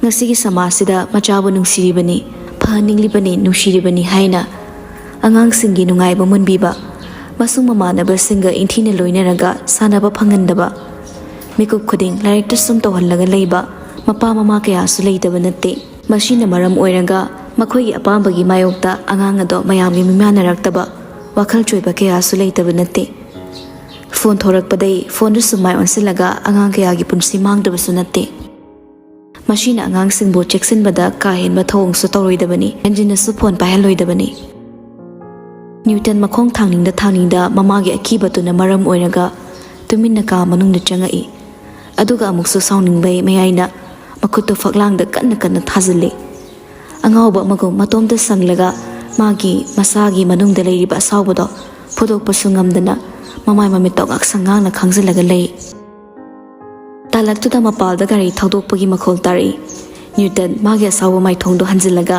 ꯉꯁꯤꯒꯤ ꯁꯃꯥꯖꯁꯤꯗ ꯃꯆꯥꯕꯨ ꯅꯨꯡꯁꯤꯔꯤꯕꯅꯤ, ꯐꯍꯟꯅꯤꯡꯂꯤꯕꯅꯤ, ꯅꯨꯡꯁꯤꯔꯤꯕꯅꯤ ꯍꯥꯏꯅ ꯑꯉꯥꯡꯁꯤꯡꯒꯤ ꯅꯨꯡꯉꯥꯏꯕ ꯃꯨꯟꯕꯤꯕ, ꯃꯁꯨꯡ ꯃꯃꯥꯟꯅꯕꯁꯤꯡꯒ ꯏꯟꯊꯤꯅ ꯂꯣꯏꯅꯔꯒ ꯁꯥꯟꯅꯕ ꯐꯪꯍꯟꯗꯕ, ꯃꯤꯀꯨꯞ ꯈꯨꯗꯤꯡ ꯂꯥꯏꯔꯤꯛꯇ ꯁꯨꯝ ꯇꯧꯍꯜꯂꯒ ꯂꯩꯕ ꯃꯄꯥ ꯃꯃꯥ ꯀꯌꯥꯁꯨ ꯂꯩꯇꯕ ꯅꯠꯇꯦ꯫ ꯃꯁꯤꯅ ꯃꯔꯝ ꯑꯣꯏꯔꯒ ꯃꯈꯣꯏꯒꯤ ꯑꯄꯥꯝꯕꯒꯤ ꯃꯥꯌꯣꯛꯇ ꯑꯉꯥꯡ ꯑꯗꯣ ꯃꯌꯥꯝꯒꯤ ꯃꯤꯃꯥꯟꯅꯔꯛꯇꯕ, ꯋꯥꯈꯜ ꯆꯣꯏꯕ ꯀꯌꯥꯁꯨ ꯂꯩꯇꯕ ꯅꯠꯇꯦ꯫ ꯐꯣꯟ ꯊꯣꯔꯛꯄꯗꯩ ꯐꯣꯟꯗꯁꯨ ꯃꯥꯏ ꯑꯣꯟꯁꯤꯜꯂꯒ ꯑꯉꯥꯡ ꯀꯌꯥꯒꯤ ꯄꯨꯟꯁꯤ ꯃꯥꯡꯗꯕꯁꯨ ꯅꯠꯇꯦ꯫ ꯃꯁꯤꯅ ꯑꯉꯥꯡꯁꯤꯡꯕꯨ ꯆꯦꯛꯁꯤꯟꯕꯗ ꯀꯥ ꯍꯦꯟꯕ ꯊꯧꯑꯣꯡꯁꯨ ꯇꯧꯔꯣꯏꯗꯕꯅꯤ, ꯍꯦꯟꯖꯤꯟꯅꯁꯨ ꯐꯣꯟ ꯄꯥꯏꯍꯜꯂꯣꯏꯗꯕꯅꯤ꯫ ꯅ꯭ꯌꯨꯇꯟ ꯃꯈꯣꯡ ꯊꯥꯡꯅꯤꯡꯗ ꯊꯥꯡꯅꯤꯡꯗ ꯃꯃꯥꯒꯤ ꯑꯀꯤꯕꯗꯨꯅ ꯃꯔꯝ ꯑꯣꯏꯔꯒ ꯇꯨꯃꯤꯟꯅ ꯀꯥ ꯃꯅꯨꯡꯗ ꯆꯪꯉꯛꯏ꯫ ꯑꯗꯨꯒ ꯑꯃꯨꯛꯁꯨ ꯁꯥꯎꯅꯤꯡꯕꯩ ꯃꯌꯥꯏꯅ ꯃꯈꯨꯠꯇꯨ ꯐꯛꯂꯥꯡꯗ ꯀꯟꯅ ꯀꯟꯅ ꯊꯥꯖꯤꯜꯂꯤ꯫ ꯑꯉꯥꯎꯕ ꯑꯃꯒꯨꯝ ꯃꯇꯣꯝꯇ ꯁꯪꯂꯒ ꯃꯥꯒꯤ ꯃꯁꯥꯒꯤ ꯃꯅꯨꯡꯗ ꯂꯩꯔꯤꯕ ꯑꯁꯥꯎꯕꯗꯣ ꯐꯨꯗꯣꯛꯄꯁꯨ ꯉꯝꯗꯅ ꯃꯃꯥꯏ ꯃꯃꯤꯠꯇꯣ ꯉꯥꯛꯁꯪ ꯉꯥꯡꯅ ꯈꯥꯡꯖꯤꯜꯂꯒ ꯂꯩ꯫ ꯇꯥꯂꯛꯇꯨꯗ ꯃꯄꯥꯜꯗ ꯒꯥꯔꯤ ꯊꯧꯗꯣꯛꯄꯒꯤ ꯃꯈꯣꯜ ꯇꯥꯔꯛꯏ꯫ ꯅ꯭ꯌꯨꯇꯟ ꯃꯥꯒꯤ ꯑꯁꯥꯎꯕ ꯃꯥꯏꯊꯣꯡꯗꯣ ꯍꯟꯖꯤꯜꯂꯒ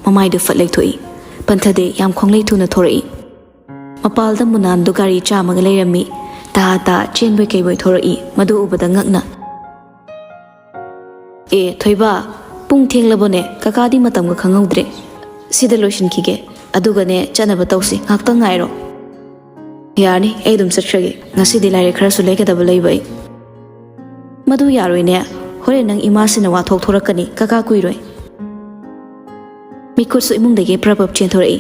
ꯃꯃꯥꯏꯗꯨ ꯐꯠ ꯂꯩꯊꯣꯛꯏ꯫ ꯄꯟꯊꯗꯦ, ꯌꯥꯝ ꯈꯣꯡꯂꯩ ꯊꯨꯅ ꯊꯣꯔꯛꯏ꯫ ꯃꯄꯥꯜꯗ ꯃꯨꯅꯥꯟꯗꯣ ꯒꯥꯔꯤ ꯆꯥꯝꯃꯒ ꯂꯩꯔꯝꯃꯤ꯫ ꯇꯥ ꯇꯥ ꯆꯦꯟꯕꯣꯏ ꯀꯩꯕꯣꯏ ꯊꯣꯔꯛꯏ꯫ ꯃꯗꯨ ꯎꯕꯗ ꯉꯛꯅ, "ꯑꯦ ꯊꯣꯏꯕ, ꯄꯨꯡ ꯊꯦꯡꯂꯕꯣꯅꯦ? ꯀꯀꯥꯗꯤ ꯃꯇꯝꯒ ꯈꯪꯍꯧꯗ꯭ꯔꯦ꯫ ꯁꯤꯗ ꯂꯣꯏꯁꯤꯟꯈꯤꯒꯦ, ꯑꯗꯨꯒꯅꯦ ꯆꯠꯅꯕ ꯇꯧꯁꯤ꯫ ꯉꯥꯛꯇꯪ ꯉꯥꯏꯔꯣ꯫" "ꯌꯥꯔꯅꯤ, ꯑꯩ ꯑꯗꯨꯝ ꯆꯠꯈ꯭ꯔꯒꯦ꯫ ꯉꯁꯤꯗꯤ ꯂꯥꯏꯔꯤꯛ ꯈꯔꯁꯨ ꯂꯩꯒꯗꯕ ꯂꯩꯕ ꯑꯩ꯫" "ꯃꯗꯨ ꯌꯥꯔꯣꯏꯅꯦ꯫ ꯍꯣꯔꯦꯟ ꯅꯪ ꯏꯃꯥꯁꯤꯅ ꯋꯥ ꯊꯣꯛ ꯊꯣꯔꯛꯀꯅꯤ꯫ ꯀꯀꯥ ꯀꯨꯏꯔꯣꯏ꯫" ꯃꯤꯈꯨꯠꯁꯨ ꯏꯃꯨꯡꯗꯒꯤ ꯄ꯭ꯔꯞ ꯄ꯭ꯔꯞ ꯆꯦꯟꯊꯣꯔꯛꯏ꯫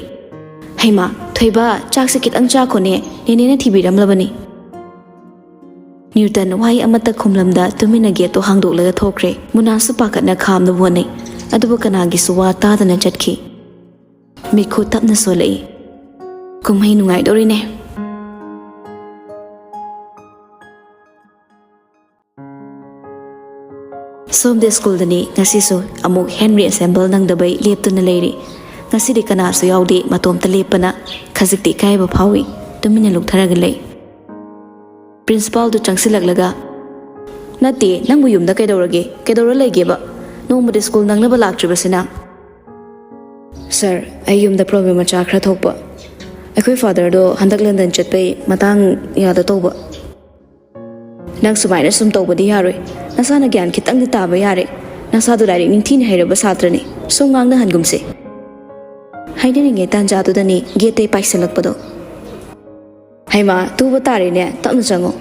"ꯍꯩꯃꯥ, ꯊꯣꯏꯕ, ꯆꯥꯛꯁꯦ ꯈꯤꯇꯪ ꯆꯥꯈꯣꯅꯦ, ꯅꯦꯅꯦꯅ ꯊꯤꯕꯤꯔꯝꯂꯕꯅꯤ꯫" ꯅ꯭ꯌꯨꯇꯟ ꯋꯥꯍꯩ ꯑꯃꯠꯇ ꯈꯨꯝꯂꯝꯗ ꯇꯨꯃꯤꯟꯅ ꯒꯦꯠꯇꯣ ꯍꯥꯡꯗꯣꯛꯂꯒ ꯊꯣꯛꯈ꯭ꯔꯦ꯫ ꯃꯨꯅꯥꯁꯨ ꯄꯥꯈꯠꯅ ꯈꯥꯝꯅꯕ ꯍꯣꯠꯅꯩ, ꯑꯗꯨꯕꯨ ꯀꯅꯥꯒꯤꯁꯨ ꯋꯥ ꯇꯥꯗꯅ ꯆꯠꯈꯤ꯫ ꯃꯤꯠꯈꯨ ꯇꯞꯅ ꯁꯣꯜꯂꯛꯏ꯫ ꯀꯨꯝꯍꯩ ꯅꯨꯡꯉꯥꯏꯗꯧꯔꯤꯅꯦ꯫ ꯁꯣꯝꯗ ꯁ꯭ꯀꯨꯜꯗꯅꯤ꯫ ꯉꯁꯤꯁꯨ ꯑꯃꯨꯛ ꯍꯦꯟꯔꯤ ꯑꯦꯁꯦꯝꯕꯜ ꯅꯪꯗꯕꯩ ꯂꯦꯞꯇꯨꯅ ꯂꯩꯔꯤ꯫ ꯉꯁꯤꯗꯤ ꯀꯅꯥꯁꯨ ꯌꯥꯎꯗꯦ꯫ ꯃꯇꯣꯝꯇ ꯂꯦꯞꯄꯅ ꯈꯖꯤꯛꯇꯤ ꯏꯀꯥꯏꯕ ꯐꯥꯎꯏ꯫ ꯇꯨꯃꯤꯟꯅ ꯂꯨꯞꯊꯔꯒ ꯂꯩ꯫ ꯄ꯭ꯔꯤꯟꯁꯤꯄꯥꯜꯗꯨ ꯆꯪꯁꯤꯜꯂꯛꯂꯒ, "ꯅꯠꯇꯦ, ꯅꯪꯕꯨ ꯌꯨꯝꯗ ꯀꯩꯗꯧꯔꯒꯦ? ꯀꯩꯗꯧꯔ ꯂꯩꯒꯦꯕ? ꯅꯣꯡꯃꯗꯤ ꯁ꯭ꯀꯨꯜ ꯅꯪꯅꯕ ꯂꯥꯛꯇ꯭ꯔꯤꯕꯁꯤꯅ?" "ꯁꯥꯔ, ꯑꯩ ꯌꯨꯝꯗ ꯄ꯭ꯔꯣꯕ꯭ꯂꯦꯝ ꯃꯆꯥ ꯈꯔ ꯊꯣꯛꯄ꯫ ꯑꯩꯈꯣꯏ ꯐꯥꯗꯔꯗꯣ ꯍꯟꯗꯛ ꯂꯟꯗꯟ ꯆꯠꯄꯩ ꯃꯇꯥꯡ ꯌꯥꯗ ꯇꯧꯕ꯫" "ꯅꯪ ꯁꯨꯃꯥꯏꯅ ꯁꯨꯝ ꯇꯧꯕꯗꯤ ꯌꯥꯔꯣꯏ꯫ ꯅꯁꯥꯅ ꯒ꯭ꯌꯥꯟ ꯈꯤꯇꯪꯗꯤ ꯇꯥꯕ ꯌꯥꯔꯦ꯫ ꯅꯁꯥꯗꯨ ꯂꯥꯏꯔꯤꯛ ꯅꯤꯡꯊꯤꯅ ꯍꯩꯔꯕ ꯁꯥꯇ꯭ꯔꯅꯤ꯫ ꯁꯨꯝ ꯉꯥꯡꯅꯍꯟꯒꯨꯝꯁꯦ꯫" ꯍꯥꯏꯅꯔꯤꯉꯩ ꯇꯥꯟꯖꯥꯗꯨꯗꯅꯤ ꯒꯦꯠꯇꯩ ꯄꯥꯏꯁꯤꯜꯂꯛꯄꯗꯣ꯫ "ꯍꯩꯃꯥ, ꯇꯨꯕ ꯇꯥꯔꯦꯅꯦ, ꯇꯞꯅ ꯆꯪꯉꯣ꯫"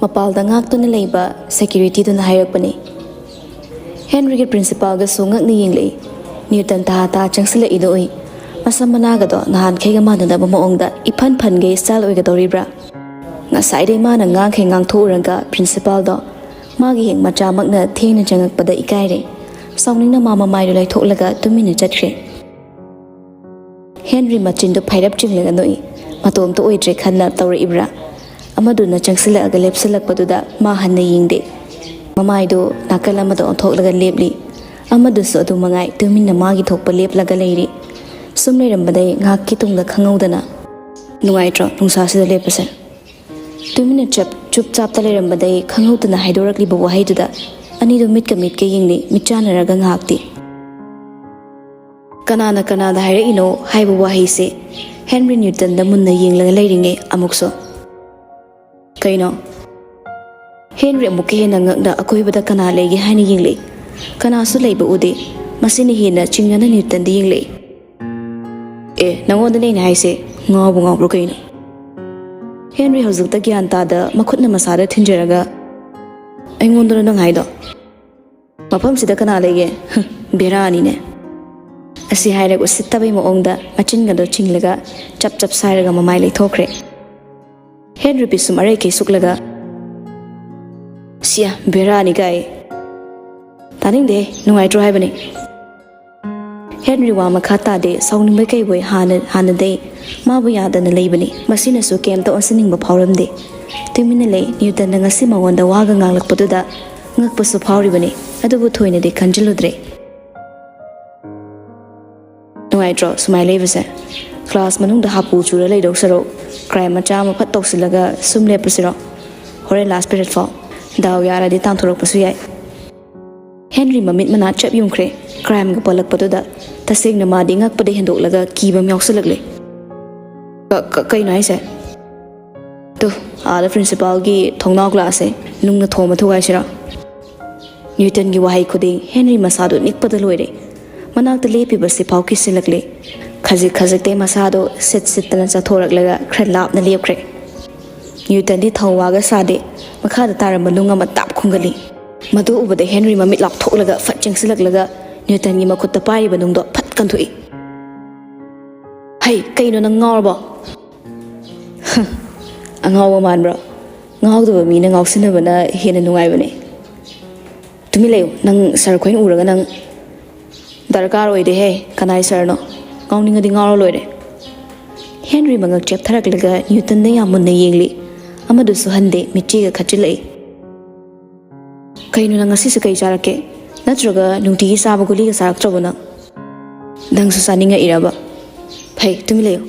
ꯃꯄꯥꯜꯗ ꯉꯥꯛꯇꯨꯅ ꯂꯩꯕ ꯁꯦꯀ꯭ꯌꯨꯔꯤꯇꯤꯗꯨꯅ ꯍꯥꯏꯔꯛꯄꯅꯤ꯫ ꯍꯦꯟꯔꯤꯒꯤ ꯄ꯭ꯔꯤꯟꯁꯤꯄꯥꯜꯒꯁꯨ ꯉꯛꯅ ꯌꯦꯡꯂꯛꯏ꯫ ꯅ꯭ꯌꯨꯇꯟ ꯇꯥ ꯇꯥ ꯆꯪꯁꯤꯜꯂꯛꯏꯗꯣ ꯎꯏ꯫ ꯃꯁꯝ ꯃꯅꯥꯒꯗꯣ ꯅꯍꯥꯟꯈꯩꯒ ꯃꯥꯟꯅꯗꯕ ꯃꯑꯣꯡꯗ ꯏꯐꯟ ꯐꯟꯒꯩ ꯁ꯭ꯇꯥꯏꯜ ꯑꯣꯏꯒꯗꯧꯔꯤꯕ꯭ꯔꯥ? ꯉꯁꯥꯏꯗꯩ ꯃꯥꯅ ꯉꯥꯡꯈꯩ ꯉꯥꯡꯊꯣꯛꯎꯔꯒ ꯄ꯭ꯔꯤꯟꯁꯤꯄꯥꯜꯗꯣ ꯃꯥꯒꯤ ꯍꯦꯛ ꯃꯆꯥꯃꯛꯅ ꯊꯦꯡꯅ ꯆꯪꯉꯛꯄꯗ ꯏꯀꯥꯏꯔꯦ꯫ ꯁꯥꯎꯅꯤꯡꯅ ꯃꯥ ꯃꯃꯥꯏꯗꯨ ꯂꯩꯊꯣꯛꯂꯒ ꯇꯨꯃꯤꯟꯅ ꯆꯠꯈ꯭ꯔꯦ꯫ ꯍꯦꯟꯔꯤ ꯃꯆꯤꯟꯗꯨ ꯐꯩꯔꯞ ꯆꯤꯡꯂꯒ ꯅꯣꯛꯏ꯫ ꯃꯇꯣꯝꯇ ꯑꯣꯏꯗ꯭ꯔꯦ ꯈꯟꯅ ꯇꯧꯔꯛꯏꯕ꯭ꯔꯥ? ꯑꯃꯗꯨꯅ ꯆꯪꯁꯤꯜꯂꯛꯑꯒ ꯂꯦꯞꯁꯤꯜꯂꯛꯄꯗꯨꯗ ꯃꯥ ꯍꯟꯅ ꯌꯦꯡꯗꯦ꯫ ꯃꯃꯥꯏꯗꯨ ꯅꯥꯀꯜ ꯑꯃꯗ ꯑꯣꯟꯊꯣꯛꯂꯒ ꯂꯦꯞꯂꯤ꯫ ꯑꯃꯗꯨꯁꯨ ꯑꯗꯨ ꯃꯉꯥꯏ, ꯇꯨꯃꯤꯟꯅ ꯃꯥꯒꯤ ꯊꯣꯛꯄ ꯂꯦꯞꯂꯒ ꯂꯩꯔꯤ꯫ ꯁꯨꯝ ꯂꯩꯔꯝꯕꯗꯩ ꯉꯥꯏꯍꯥꯛꯀꯤ ꯇꯨꯡꯗ ꯈꯪꯍꯧꯗꯅ, "ꯅꯨꯡꯉꯥꯏꯇ꯭ꯔꯣ ꯅꯨꯡꯁꯥꯁꯤꯗ ꯂꯦꯞꯄꯁꯦ?" ꯇꯨꯃꯤꯟꯅ ꯆꯞ ꯆꯨꯞ ꯆꯥꯞꯇ ꯂꯩꯔꯝꯕꯗꯩ ꯈꯪꯍꯧꯗꯅ ꯍꯥꯏꯗꯣꯔꯛꯂꯤꯕ ꯋꯥꯍꯩꯗꯨꯗ ꯑꯅꯤꯗꯨ ꯃꯤꯠꯀ ꯃꯤꯠꯀ ꯌꯦꯡꯂꯤ, ꯃꯤꯠ ꯆꯥꯟꯅꯔꯒ ꯉꯥꯏꯍꯥꯛꯇꯤ꯫ "ꯀꯅꯥꯅ ꯀꯅꯥꯗ ꯍꯥꯏꯔꯛꯏꯅꯣ?" ꯍꯥꯏꯕ ꯋꯥꯍꯩꯁꯦ ꯍꯦꯟꯔꯤ ꯅ꯭ꯌꯨꯇꯟꯗ ꯃꯨꯟꯅ ꯌꯦꯡꯂꯒ ꯂꯩꯔꯤꯉꯩ ꯑꯃꯨꯛꯁꯨ, "ꯀꯩꯅꯣ?" ꯍꯦꯟꯔꯤ ꯑꯃꯨꯛꯀ ꯍꯦꯟꯅ ꯉꯛꯅ ꯑꯀꯣꯏꯕꯗ ꯀꯅꯥ ꯂꯩꯒꯦ ꯍꯥꯏꯅ ꯌꯦꯡꯂꯛꯏ꯫ ꯀꯅꯥꯁꯨ ꯂꯩꯕ ꯎꯗꯦ꯫ ꯃꯁꯤꯅ ꯍꯦꯟꯅ ꯆꯤꯡꯅꯅ ꯅ꯭ꯌꯨꯇꯟꯗ ꯌꯦꯡꯂꯛꯏ꯫ "ꯑꯦ, ꯅꯪꯉꯣꯟꯗꯅꯦ ꯑꯩꯅ ꯍꯥꯏꯁꯦ, ꯉꯥꯎꯕꯨ ꯉꯥꯎꯕ꯭ꯔꯣ ꯀꯩꯅꯣ?" ꯍꯦꯟꯔꯤ ꯍꯧꯖꯤꯛꯇ ꯒ꯭ꯌꯥꯟ ꯇꯥꯗ ꯃꯈꯨꯠꯅ ꯃꯁꯥꯗ ꯊꯤꯟꯖꯔꯒ, "ꯑꯩꯉꯣꯟꯗꯔꯣ ꯅꯪ ꯍꯥꯏꯗꯣ? ꯃꯐꯝꯁꯤꯗ ꯀꯅꯥ ꯂꯩꯒꯦ? ꯍꯨꯝ, ꯕꯦꯔꯥꯅꯤꯅꯦ꯫" ꯑꯁꯤ ꯍꯥꯏꯔꯒ ꯎꯁꯤꯠꯇꯕꯩ ꯃꯑꯣꯡꯗ ꯃꯆꯤꯟꯒꯗꯣ ꯆꯤꯡꯂꯒ ꯆꯞ ꯆꯞ ꯁꯥꯏꯔꯒ ꯃꯃꯥꯏ ꯂꯩꯊꯣꯛꯈ꯭ꯔꯦ꯫ ꯍꯦꯟꯔꯤ ꯄꯤꯁꯨꯝ ꯑꯔꯩꯈꯩ ꯁꯨꯛꯂꯒ, "ꯁꯤꯌꯥ, ꯕꯦꯔꯥꯅꯤ ꯀꯥꯏ꯫ ꯇꯥꯅꯤꯡꯗꯦ, ꯅꯨꯡꯉꯥꯏꯇ꯭ꯔꯣ ꯍꯥꯏꯕꯅꯤ꯫" ꯍꯦꯟꯔꯤ ꯋꯥ ꯃꯈꯥ ꯇꯥꯗꯦ, ꯁꯥꯎꯅꯤꯡꯕ ꯀꯩꯕꯣꯏ ꯍꯥꯟꯅ ꯍꯥꯟꯅꯗꯩ ꯃꯥꯕꯨ ꯌꯥꯗꯅ ꯂꯩꯕꯅꯤ꯫ ꯃꯁꯤꯅꯁꯨ ꯀꯩꯝꯇ ꯑꯣꯟꯁꯤꯟꯅꯤꯡꯕ ꯐꯥꯎꯔꯝꯗꯦ꯫ ꯇꯨꯃꯤꯟꯅ ꯂꯩ꯫ ꯅ꯭ꯌꯨꯇꯟꯅ ꯉꯁꯤ ꯃꯉꯣꯟꯗ ꯋꯥꯒ ꯉꯥꯡꯂꯛꯄꯗꯨꯗ ꯉꯛꯄꯁꯨ ꯐꯥꯎꯔꯤꯕꯅꯤ, ꯑꯗꯨꯕꯨ ꯊꯣꯏꯅꯗꯤ ꯈꯟꯖꯤꯜꯂꯨꯗ꯭ꯔꯦ꯫ "ꯅꯨꯡꯉꯥꯏꯇ꯭ꯔꯣ ꯁꯨꯃꯥꯏꯅ ꯂꯩꯕꯁꯦ? ꯀ꯭ꯂꯥꯁ ꯃꯅꯨꯡꯗ ꯍꯥꯄꯨ ꯆꯨꯔ ꯂꯩꯗꯧ ꯁꯔꯨꯛ, ꯀ꯭ꯔꯥꯏꯝ ꯃꯆꯥ ꯑꯃ ꯐꯠ ꯇꯧꯁꯤꯜꯂꯒ ꯁꯨꯝ ꯂꯦꯞꯄꯁꯤꯔꯣ? ꯍꯣꯔꯦꯟ ꯂꯥꯁ ꯄꯤꯔꯤꯌꯠ ꯐꯥꯎ꯫ ꯗꯥꯎ ꯌꯥꯔꯗꯤ ꯇꯥꯟꯊꯣꯔꯛꯄꯁꯨ ꯌꯥꯏ꯫" ꯍꯦꯟꯔꯤ ꯃꯃꯤꯠ ꯃꯅꯥ ꯆꯞ ꯌꯨꯡꯈ꯭ꯔꯦ꯫ ꯀ꯭ꯔꯥꯏꯝꯒ ꯄꯜꯂꯛꯄꯗꯨꯗ ꯇꯁꯦꯡꯅ ꯃꯥꯗꯤ ꯉꯛꯄꯗ ꯍꯦꯟꯗꯣꯛꯂꯒ ꯀꯤꯕ ꯑꯃ ꯌꯥꯎꯁꯜꯂꯛꯂꯦ꯫ "ꯀ-, ꯀ-, ꯀꯩꯅꯣ ꯍꯥꯏꯁꯦ?" ꯇꯨ, ꯑꯥꯗ ꯄ꯭ꯔꯤꯟꯁꯤꯄꯥꯜꯒꯤ ꯊꯣꯡꯅꯥꯎ ꯒ꯭ꯂꯥꯁꯁꯦ ꯅꯨꯡꯅ ꯊꯣꯝꯃ ꯊꯨꯒꯥꯏꯁꯤꯔꯥ? ꯅ꯭ꯌꯨꯇꯟꯒꯤ ꯋꯥꯍꯩ ꯈꯨꯗꯤꯡ ꯍꯦꯟꯔꯤ ꯃꯁꯥꯗꯨ ꯅꯤꯛꯄꯗ ꯂꯣꯏꯔꯦ꯫ ꯃꯅꯥꯛꯇ ꯂꯦꯞꯄꯤꯕ ꯁꯤꯐꯥꯎ ꯀꯤꯁꯤꯜꯂꯛꯂꯦ꯫ ꯈꯖꯤꯛ ꯈꯖꯤꯛꯇꯩ ꯃꯁꯥꯗꯣ ꯁꯤꯠ ꯁꯤꯠꯇꯅ ꯆꯠꯊꯣꯔꯛꯂꯒ ꯈꯔ ꯂꯥꯞꯅ ꯂꯦꯞꯈ꯭ꯔꯦ꯫ ꯅ꯭ꯌꯨꯇꯟꯗꯤ ꯊꯧꯋꯥꯒ ꯁꯥꯗꯦ, ꯃꯈꯥꯗ ꯇꯥꯔꯝꯕ ꯅꯨꯡ ꯑꯃ ꯇꯥꯞ ꯈꯨꯟꯒꯠꯂꯤ꯫ ꯃꯗꯨ ꯎꯕꯗ ꯍꯦꯟꯔꯤ ꯃꯃꯤꯠ ꯂꯥꯎꯊꯣꯛꯂꯒ ꯐꯠ ꯆꯦꯡꯁꯤꯜꯂꯛꯂꯒ ꯅ꯭ꯌꯨꯇꯟꯒꯤ ꯃꯈꯨꯠꯇ ꯄꯥꯏꯔꯤꯕ ꯅꯨꯡꯗꯣ ꯐꯠ ꯀꯟꯊꯣꯛꯏ꯫ "ꯍꯩ, ꯀꯩꯅꯣ, ꯅꯪ ꯉꯥꯎꯔꯕꯣ?" "ꯑꯉꯥꯎꯕ ꯃꯥꯟꯕ꯭ꯔꯣ? ꯉꯥꯎꯗꯕ ꯃꯤꯅ ꯉꯥꯎꯁꯤꯟꯅꯕꯅ ꯍꯦꯟꯅ ꯅꯨꯡꯉꯥꯏꯕꯅꯦ꯫ ꯇꯨꯃꯤꯟ ꯂꯩꯌꯨ, ꯅꯪ ꯁꯥꯔ ꯈꯣꯏꯅ ꯎꯔꯒ ꯅꯪ ꯗꯔꯀꯥꯔ ꯑꯣꯏꯗꯦꯍꯦ꯫ ꯀꯅꯥꯏ ꯁꯥꯔꯅꯣ? ꯉꯥꯎꯅꯤꯡꯉꯗꯤ ꯉꯥꯎꯔ ꯂꯣꯏꯔꯦ꯫" ꯍꯦꯟꯔꯤ ꯃꯉꯛ ꯆꯦꯞꯊꯔꯛꯂꯒ ꯅ꯭ꯌꯨꯇꯟꯗ ꯌꯥꯝ ꯃꯨꯟꯅ ꯌꯦꯡꯂꯤ꯫ ꯑꯃꯗꯨꯁꯨ ꯍꯟꯗꯦ, ꯃꯤꯠꯆꯤꯒ ꯈꯠꯆꯤꯜꯂꯛꯏ꯫ "ꯀꯩꯅꯣ, ꯅꯪ ꯉꯁꯤꯁꯨ ꯀꯩ ꯆꯥꯔꯛꯀꯦ? ꯅꯠꯇ꯭ꯔꯒ ꯅꯨꯡꯇꯤꯒꯤ ꯆꯥꯕ ꯒꯨꯂꯤꯒ ꯆꯥꯔꯛꯇ꯭ꯔꯕꯣ ꯅꯪ? ꯅꯪꯁꯨ ꯆꯥꯅꯤꯡꯉꯛꯏꯔꯕ? ꯐꯩ, ꯇꯨꯃꯤꯟ ꯂꯩꯌꯨ꯫"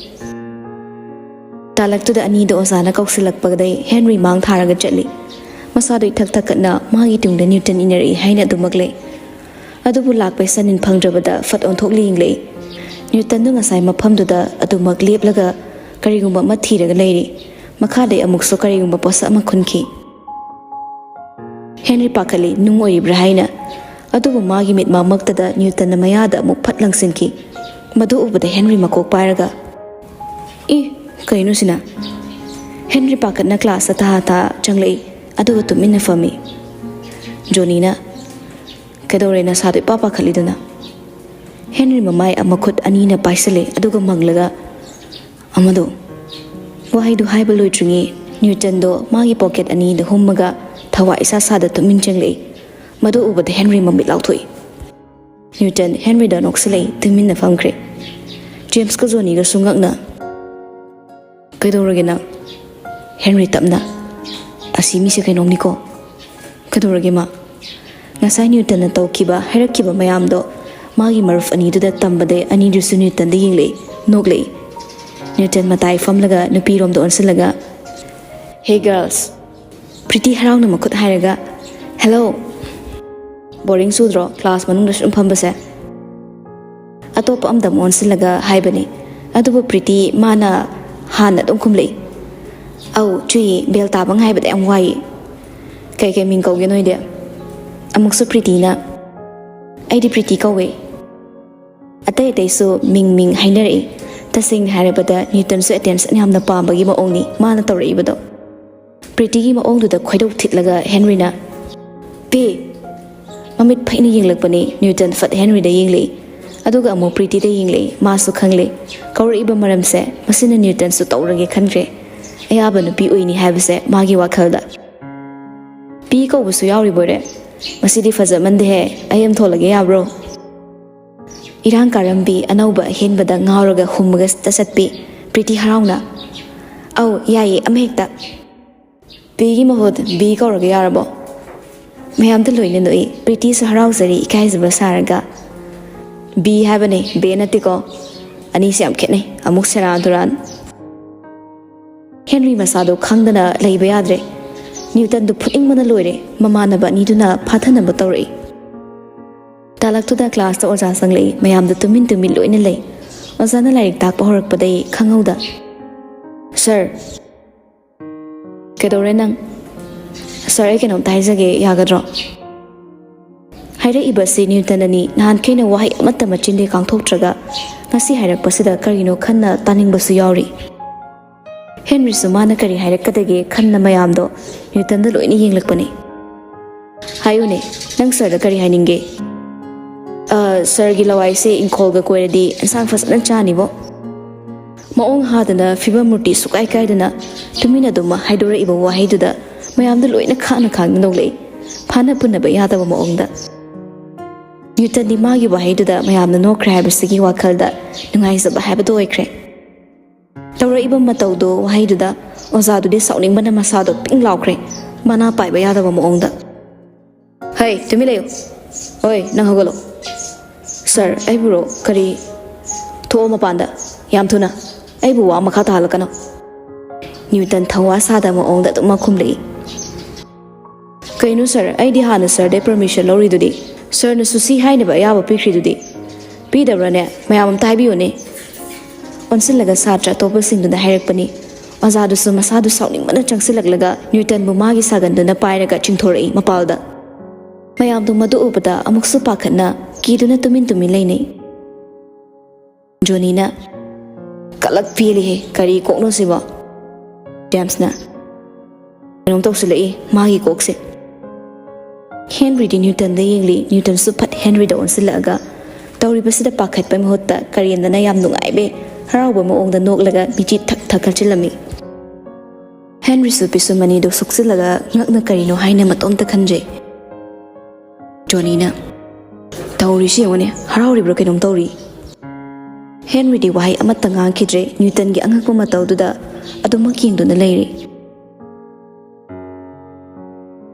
ꯇꯥꯂꯛꯇꯨꯗ ꯑꯅꯤꯗꯣ ꯑꯣꯖꯥꯅ ꯀꯧꯁꯤꯜꯂꯛꯄꯗꯩ ꯍꯦꯟꯔꯤ ꯃꯥꯡ ꯊꯥꯔꯒ ꯆꯠꯂꯤ꯫ ꯃꯁꯥꯗꯣ ꯏꯊꯛ ꯊꯛꯀꯠꯅ ꯃꯥꯒꯤ ꯇꯨꯡꯗ ꯅ꯭ꯌꯨꯇꯟ ꯏꯟꯅꯔꯛꯏ ꯍꯥꯏꯅ ꯑꯗꯨꯃꯛ ꯂꯩ꯫ ꯑꯗꯨꯕꯨ ꯂꯥꯛꯄꯩ ꯁꯟꯅꯤꯟ ꯐꯪꯗ꯭ꯔꯕꯗ ꯐꯠ ꯑꯣꯟꯊꯣꯛꯂꯤ ꯌꯦꯡꯂꯛꯏ꯫ ꯅ꯭ꯌꯨꯇꯟꯗꯣ ꯉꯁꯥꯏ ꯃꯐꯝꯗꯨꯗ ꯑꯗꯨꯃꯛ ꯂꯦꯞꯂꯒ ꯀꯔꯤꯒꯨꯝꯕ ꯑꯃ ꯊꯤꯔꯒ ꯂꯩꯔꯤ꯫ ꯃꯈꯥꯗꯩ ꯑꯃꯨꯛꯁꯨ ꯀꯔꯤꯒꯨꯝꯕ ꯄꯣꯠꯁꯛ ꯑꯃ ꯈꯨꯟꯈꯤ꯫ ꯍꯦꯟꯔꯤ ꯄꯥꯈꯠꯂꯤ, ꯅꯨꯡ ꯑꯣꯏꯔꯤꯕ꯭ꯔꯥ ꯍꯥꯏꯅ꯫ ꯑꯗꯨꯕꯨ ꯃꯥꯒꯤ ꯃꯤꯠ ꯃꯥꯡꯃꯛꯇꯗ ꯅ꯭ꯌꯨꯇꯟꯅ ꯃꯌꯥꯗ ꯑꯃꯨꯛ ꯐꯠ ꯂꯪꯁꯤꯟꯈꯤ꯫ ꯃꯗꯨ ꯎꯕꯗ ꯍꯦꯟꯔꯤ ꯃꯀꯣꯛ ꯄꯥꯏꯔꯒ, "ꯏ, ꯀꯩꯅꯣ ꯁꯤꯅ?" ꯍꯦꯟꯔꯤ ꯄꯥꯈꯠꯅ ꯀ꯭ꯂꯥꯁꯇ ꯊꯥ ꯊꯥ ꯆꯪꯂꯛꯏ, ꯑꯗꯨꯒ ꯇꯨꯃꯤꯟꯅ ꯐꯝꯃꯤ꯫ ꯖꯣꯅꯤꯅ, "ꯀꯩꯗꯧꯔꯦ ꯅꯁꯥꯗꯣ ꯏꯄꯥ ꯄꯥꯈꯠꯂꯤꯗꯨꯅ?" ꯍꯦꯟꯔꯤ ꯃꯃꯥꯏ ꯑꯃꯈꯨꯠ ꯑꯅꯤꯅ ꯄꯥꯏꯁꯤꯜꯂꯦ, ꯑꯗꯨꯒ ꯃꯪꯂꯒ, "ꯑꯃꯗꯣ꯫" ꯋꯥꯍꯩꯗꯨ ꯍꯥꯏꯕ ꯂꯣꯏꯗ꯭ꯔꯤꯉꯩ ꯅ꯭ꯌꯨꯇꯟꯗꯣ ꯃꯥꯒꯤ ꯄꯣꯀꯦꯠ ꯑꯅꯤꯗ ꯍꯨꯝꯃꯒ ꯊꯋꯥꯏ ꯏꯁꯥ ꯁꯥꯗ ꯇꯨꯃꯤꯟ ꯆꯪꯂꯛꯏ꯫ ꯃꯗꯨ ꯎꯕꯗ ꯍꯦꯟꯔꯤ ꯃꯃꯤꯠ ꯂꯥꯎꯊꯣꯛꯏ꯫ ꯅ꯭ꯌꯨꯇꯟ ꯍꯦꯟꯔꯤꯗ ꯅꯣꯛꯁꯤꯜꯂꯛꯏ, ꯇꯨꯃꯤꯟꯅ ꯐꯝꯈ꯭ꯔꯦ꯫ ꯖꯦꯝꯁꯀ ꯖꯣꯅꯤꯒꯁꯨ ꯉꯛꯅ, "ꯀꯩꯗꯧꯔꯒꯦ ꯅꯪ?" ꯍꯦꯟꯔꯤ ꯇꯞꯅ, "ꯑꯁꯤ ꯃꯤꯁꯦ ꯀꯩꯅꯣꯝꯅꯤꯀꯣ꯫ ꯀꯩꯗꯧꯔꯒꯦ ꯃꯥ?" ꯉꯁꯥꯏ ꯅ꯭ꯌꯨꯇꯟꯅ ꯇꯧꯈꯤꯕ, ꯍꯥꯏꯔꯛꯈꯤꯕ ꯃꯌꯥꯝꯗꯣ ꯃꯥꯒꯤ ꯃꯔꯨꯞ ꯑꯅꯤꯗꯨꯗ ꯇꯝꯕꯗꯩ ꯑꯅꯤꯗꯨꯁꯨ ꯅ꯭ꯌꯨꯇꯟꯗ ꯌꯦꯡꯂꯛꯏ, ꯅꯣꯛꯂꯛꯏ꯫ ꯅ꯭ꯌꯨꯇꯟ ꯃꯇꯥꯏ ꯐꯝꯂꯒ ꯅꯨꯄꯤꯔꯣꯝꯗ ꯑꯣꯟꯁꯤꯜꯂꯒ, "Hey girls!" ꯄ꯭ꯔꯤꯇꯤ ꯍꯔꯥꯎꯅ ꯃꯈꯨꯠ ꯍꯥꯏꯔꯒ, "Hello!" "Boring ꯆꯨꯗ꯭ꯔꯣ ꯀ꯭ꯂꯥꯁ ꯃꯅꯨꯡꯗ ꯁꯨꯝ ꯐꯝꯕꯁꯦ?" ꯑꯇꯣꯞꯄ ꯑꯃꯗ ꯑꯃꯨꯛ ꯑꯣꯟꯁꯤꯜꯂꯒ ꯍꯥꯏꯕꯅꯤ꯫ ꯑꯗꯨꯕꯨ ꯄ꯭ꯔꯤꯇꯤ ꯃꯥꯅ ꯍꯥꯟꯅ ꯑꯗꯨꯝ ꯈꯨꯝꯂꯛꯏ꯫ ꯑꯧ, ꯆꯨꯏꯌꯦ, ꯕꯦꯜ ꯇꯥꯕ ꯉꯥꯏꯕꯗ ꯌꯥꯝ ꯋꯥꯏꯌꯦ꯫ ꯀꯩ ꯀꯩ ꯃꯤꯡ ꯀꯧꯒꯦ ꯅꯣꯏꯗꯤ? ꯑꯃꯨꯛꯁꯨ ꯄ꯭ꯔꯤꯇꯤꯅ꯫ ꯑꯩꯗꯤ ꯄ꯭ꯔꯤꯇꯤ ꯀꯧꯋꯦ꯫ ꯑꯇꯩ ꯑꯇꯩꯁꯨ ꯃꯤꯡ ꯃꯤꯡ ꯍꯥꯏꯅꯔꯛꯏ꯫ ꯇꯁꯦꯡꯅ ꯍꯥꯏꯔꯕꯗ ꯅ꯭ꯌꯨꯇꯟꯁꯨ ꯑꯦꯇꯦꯟꯁꯟ ꯌꯥꯝꯅ ꯄꯥꯝꯕꯒꯤ ꯃꯑꯣꯡꯅꯤ ꯃꯥꯅ ꯇꯧꯔꯛꯏꯕꯗꯣ꯫ ꯄ꯭ꯔꯤꯇꯤꯒꯤ ꯃꯑꯣꯡꯗꯨꯗ ꯈꯣꯏꯗꯧ ꯊꯤꯠꯂꯒ ꯍꯦꯟꯔꯤꯅ, "ꯄꯤ!" ꯃꯃꯤꯠ ꯐꯩꯅ ꯌꯦꯡꯂꯛꯄꯅꯤ꯫ ꯅ꯭ꯌꯨꯇꯟ ꯐꯠ ꯍꯦꯟꯔꯤꯗ ꯌꯦꯡꯂꯛꯏ, ꯑꯗꯨꯒ ꯑꯃꯨꯛ ꯄ꯭ꯔꯤꯇꯤꯗ ꯌꯦꯡꯂꯛꯏ꯫ ꯃꯥꯁꯨ ꯈꯪꯂꯦ ꯀꯧꯔꯛꯏꯕ ꯃꯔꯝꯁꯦ꯫ ꯃꯁꯤꯅ ꯅ꯭ꯌꯨꯇꯟꯁꯨ ꯇꯧꯔꯒꯦ ꯈꯟꯈ꯭ꯔꯦ꯫ ꯑꯌꯥꯕ ꯅꯨꯄꯤ ꯑꯣꯏꯅꯤ ꯍꯥꯏꯕꯁꯦ ꯃꯥꯒꯤ ꯋꯥꯈꯜꯗ꯫ "ꯄꯤ ꯀꯧꯕꯁꯨ ꯌꯥꯎꯔꯤꯕꯣꯏꯔꯦ? ꯃꯁꯤꯗꯤ ꯐꯖꯃꯟꯗꯦꯍꯦ, ꯑꯩ ꯑꯃ ꯊꯣꯜꯂꯒꯦ ꯌꯥꯕ꯭ꯔꯣ?" ꯏꯔꯥꯡ ꯀꯥꯔꯝꯕꯤ ꯑꯅꯧꯕ ꯑꯍꯦꯟꯕꯗ ꯉꯥꯎꯔꯒ ꯍꯨꯝꯃꯒ ꯆꯠꯄꯤ ꯄ꯭ꯔꯤꯇꯤ ꯍꯔꯥꯎꯅ, "ꯑꯧ, ꯌꯥꯏꯌꯦ, ꯑꯃꯍꯦꯛꯇ꯫ ꯄꯤꯒꯤ ꯃꯍꯨꯠ ꯕꯤ ꯀꯧꯔꯒꯦ ꯌꯥꯔꯕꯣ?" ꯃꯌꯥꯝꯗ ꯂꯣꯏꯅ ꯅꯣꯛꯏ꯫ ꯄ꯭ꯔꯤꯇꯤꯁꯨ ꯍꯔꯥꯎꯖꯔꯤ ꯏꯀꯥꯏꯖꯕ ꯁꯥꯔꯒ꯫ "ꯕꯤ ꯍꯥꯏꯕꯅꯦ, ꯕꯦ ꯅꯠꯇꯦꯀꯣ꯫ ꯑꯅꯤꯁꯦ ꯌꯥꯝ ꯈꯦꯠꯅꯩ, ꯑꯃꯨꯛ ꯁꯦꯔꯥꯟ ꯇꯨꯔꯥꯟ"꯫ ꯍꯦꯟꯔꯤ ꯃꯁꯥꯗꯣ ꯈꯪꯗꯅ ꯂꯩꯕ ꯌꯥꯗ꯭ꯔꯦ꯫ ꯅ꯭ꯌꯨꯇꯟꯗꯨ ꯐꯨꯅꯤꯡꯕꯅ ꯂꯣꯏꯔꯦ꯫ ꯃꯃꯥꯟꯅꯕ ꯑꯅꯤꯗꯨꯅ ꯐꯥꯊꯅꯕ ꯇꯧꯔꯛꯏ꯫ ꯇꯥꯂꯛꯇꯨꯗ ꯀ꯭ꯂꯥꯁꯇ ꯑꯣꯖꯥ ꯆꯪꯂꯛꯏ꯫ ꯃꯌꯥꯝꯗꯨ ꯇꯨꯃꯤꯟ ꯇꯨꯃꯤꯟ ꯂꯣꯏꯅ ꯂꯩ꯫ ꯑꯣꯖꯥꯅ ꯂꯥꯏꯔꯤꯛ ꯇꯥꯛꯄ ꯍꯧꯔꯛꯄꯗꯩ ꯈꯪꯍꯧꯗ, "ꯁꯥꯔ"꯫ "ꯀꯩꯗꯧꯔꯦ ꯅꯪ?" "ꯁꯥꯔ, ꯑꯩ ꯀꯩꯅꯣꯝꯇ ꯍꯥꯏꯖꯒꯦ, ꯌꯥꯒꯗ꯭ꯔꯣ?" ꯍꯥꯏꯔꯛꯏꯕꯁꯤ ꯅ꯭ꯌꯨꯇꯟꯅꯅꯤ꯫ ꯅꯍꯥꯟꯈꯩꯅ ꯋꯥꯍꯩ ꯑꯃꯠꯇ ꯃꯆꯤꯟꯗꯒꯤ ꯀꯥꯡꯊꯣꯛꯇ꯭ꯔꯒ ꯉꯁꯤ ꯍꯥꯏꯔꯛꯄꯁꯤꯗ ꯀꯔꯤꯅꯣ ꯈꯟꯅ ꯇꯥꯅꯤꯡꯕꯁꯨ ꯌꯥꯎꯔꯤ꯫ ꯍꯦꯟꯔꯤꯁꯨ ꯃꯥꯅ ꯀꯔꯤ ꯍꯥꯏꯔꯛꯀꯗꯒꯦ ꯈꯟꯅ ꯃꯌꯥꯝꯗꯣ ꯅ꯭ꯌꯨꯇꯟꯗ ꯂꯣꯏꯅ ꯌꯦꯡꯂꯛꯄꯅꯤ꯫ "ꯍꯥꯏꯌꯨꯅꯦ, ꯅꯪ ꯁꯥꯔꯗ ꯀꯔꯤ ꯍꯥꯏꯅꯤꯡꯒꯦ?" "ꯑ, ꯁꯥꯔꯒꯤ ꯂꯋꯥꯏꯁꯦ ꯏꯪꯈꯣꯜꯒ ꯀꯣꯏꯔꯗꯤ ꯏꯟꯁꯥꯡ ꯐꯖꯅ ꯆꯥꯅꯤꯕꯣ"꯫ ꯃꯑꯣꯡ ꯍꯥꯗꯅ ꯐꯤꯕꯝ ꯃꯨꯔꯇꯤ ꯁꯨꯀꯥꯏ ꯀꯥꯏꯗꯅ ꯇꯨꯃꯤꯟ ꯑꯗꯨꯝ ꯍꯥꯏꯗꯣꯔꯛꯏꯕ ꯋꯥꯍꯩꯗꯨꯗ ꯃꯌꯥꯝꯗ ꯂꯣꯏꯅ ꯈꯥꯡꯅ ꯈꯥꯡꯅ ꯅꯣꯛꯂꯛꯏ꯫ ꯐꯥꯅ ꯄꯨꯟꯅꯕ ꯌꯥꯗꯕ ꯃꯑꯣꯡꯗ꯫ ꯅ꯭ꯌꯨꯇꯟꯗꯤ ꯃꯥꯒꯤ ꯋꯥꯍꯩꯗꯨꯗ ꯃꯌꯥꯝꯅ ꯅꯣꯛꯈ꯭ꯔꯦ ꯍꯥꯏꯕꯁꯤꯒꯤ ꯋꯥꯈꯜꯗ ꯅꯨꯡꯉꯥꯏꯖꯕ ꯍꯥꯏꯕꯗꯨ ꯑꯣꯏꯈ꯭ꯔꯦ꯫ ꯇꯧꯔꯛꯏꯕ ꯃꯇꯧꯗꯣ, ꯋꯥꯍꯩꯗꯨꯗ ꯑꯣꯖꯥꯗꯨꯗꯤ ꯁꯥꯎꯅꯤꯡꯕꯅ ꯃꯁꯥꯗꯣ ꯄꯤꯡ ꯂꯥꯎꯈ꯭ꯔꯦ, ꯃꯅꯥ ꯄꯥꯏꯕ ꯌꯥꯗꯕ ꯃꯑꯣꯡꯗ꯫ "ꯍꯩ, ꯇꯨꯃꯤꯟ ꯂꯩꯌꯨ꯫ ꯑꯣꯏ, ꯅꯪ ꯍꯧꯒꯠꯂꯣ"꯫ "ꯁꯥꯔ, ꯑꯩꯕꯨꯔꯣ? ꯀꯔꯤ? ꯊꯣꯛꯑꯣ ꯃꯄꯥꯟꯗ, ꯌꯥꯝ ꯊꯨꯅ꯫ ꯑꯩꯕꯨ ꯋꯥ ꯃꯈꯥ ꯇꯥꯍꯜꯂꯛꯀꯅꯨ"꯫ ꯅ꯭ꯌꯨꯇꯟ ꯊꯧꯋꯥ ꯁꯥꯗꯕ ꯃꯑꯣꯡꯗ ꯑꯗꯨꯝ ꯈꯨꯝꯂꯛꯏ꯫ "ꯀꯩꯅꯣ ꯁꯥꯔ, ꯑꯩꯗꯤ ꯍꯥꯟꯅ ꯁꯥꯔꯗꯩ ꯄꯔꯃꯤꯁꯟ ꯂꯧꯔꯤꯗꯨꯗꯤ? ꯁꯥꯔꯅꯁꯨ ꯁꯤ ꯍꯥꯏꯅꯕ ꯑꯌꯥꯕ ꯄꯤꯈ꯭ꯔꯤꯗꯨꯗꯤ? ꯄꯤꯗꯕ꯭ꯔꯥꯅꯦ? ꯃꯌꯥꯝ ꯑꯝꯇ ꯍꯥꯏꯕꯤꯌꯨꯅꯦ"꯫ ꯑꯣꯟꯁꯤꯜꯂꯒ ꯁꯥꯇ꯭ꯔ ꯑꯇꯣꯞꯄꯁꯤꯡꯗꯨꯅ ꯍꯥꯏꯔꯛꯄꯅꯤ꯫ ꯑꯣꯖꯥꯗꯨꯁꯨ ꯃꯁꯥꯗꯨ ꯁꯥꯎꯅꯤꯡꯕꯅ ꯆꯪꯁꯤꯜꯂꯛꯂꯒ ꯅ꯭ꯌꯨꯇꯟꯕꯨ ꯃꯥꯒꯤ ꯁꯥꯒꯟꯗꯨꯅ ꯄꯥꯏꯔꯒ ꯆꯤꯡꯊꯣꯔꯛꯏ ꯃꯄꯥꯜꯗ꯫ ꯃꯌꯥꯝꯗꯨ ꯃꯗꯨ ꯎꯕꯗ ꯑꯃꯨꯛꯁꯨ ꯄꯥꯈꯠꯅ ꯀꯤꯗꯨꯅ ꯇꯨꯃꯤꯟ ꯇꯨꯃꯤꯟ ꯂꯩꯅꯩ꯫ ꯖꯣꯅꯤꯅ, "ꯀꯂꯛ ꯄꯦꯜꯂꯤꯍꯦ, ꯀꯔꯤ ꯀꯣꯛꯅꯣ ꯁꯤꯕꯣ?" ꯖꯦꯝꯁꯅ, "ꯀꯩꯅꯣꯝ ꯇꯧꯁꯤꯜꯂꯛꯏ ꯃꯥꯒꯤ ꯀꯣꯛꯁꯦ꯫" ꯍꯦꯟꯔꯤꯗꯤ ꯅ꯭ꯌꯨꯇꯟꯗ ꯌꯦꯡꯂꯤ꯫ ꯅ꯭ꯌꯨꯇꯟꯁꯨ ꯐꯠ ꯍꯦꯟꯔꯤꯗ ꯑꯣꯟꯁꯤꯜꯂꯛꯑꯒ ꯇꯧꯔꯤꯕꯁꯤꯗ ꯄꯥꯈꯠꯄꯩ ꯃꯍꯨꯠꯇ ꯀꯔꯦꯝꯗꯅ ꯌꯥꯝ ꯅꯨꯡꯉꯥꯏꯕꯩ ꯍꯔꯥꯎꯕ ꯃꯑꯣꯡꯗ ꯅꯣꯛꯂꯒ ꯃꯤꯆꯤ ꯊꯛ ꯊꯛ ꯈꯠꯆꯤꯜꯂꯝꯃꯤ꯫ ꯍꯦꯟꯔꯤꯁꯨ ꯄꯤꯁꯨꯝ ꯑꯅꯤꯗꯨ ꯁꯨꯛꯆꯤꯜꯂꯒ ꯉꯛꯅ ꯀꯔꯤꯅꯣ ꯍꯥꯏꯅ ꯃꯇꯣꯝꯇ ꯈꯟꯖꯩ꯫ ꯖꯣꯅꯤꯅ, "ꯇꯧꯔꯤꯁꯤ ꯌꯦꯡꯉꯨꯅꯦ, ꯍꯔꯥꯎꯔꯤꯕ꯭ꯔꯥ ꯀꯩꯅꯣꯝ ꯇꯧꯔꯤ꯫" ꯍꯦꯟꯔꯤꯗꯤ ꯋꯥꯍꯩ ꯑꯃꯠꯇ ꯉꯥꯡꯈꯤꯗ꯭ꯔꯦ꯫ ꯅ꯭ꯌꯨꯇꯟꯒꯤ ꯑꯉꯛꯄ ꯃꯇꯧꯗꯨꯗ ꯑꯗꯨꯃꯛ ꯌꯦꯡꯗꯨꯅ ꯂꯩꯔꯤ꯫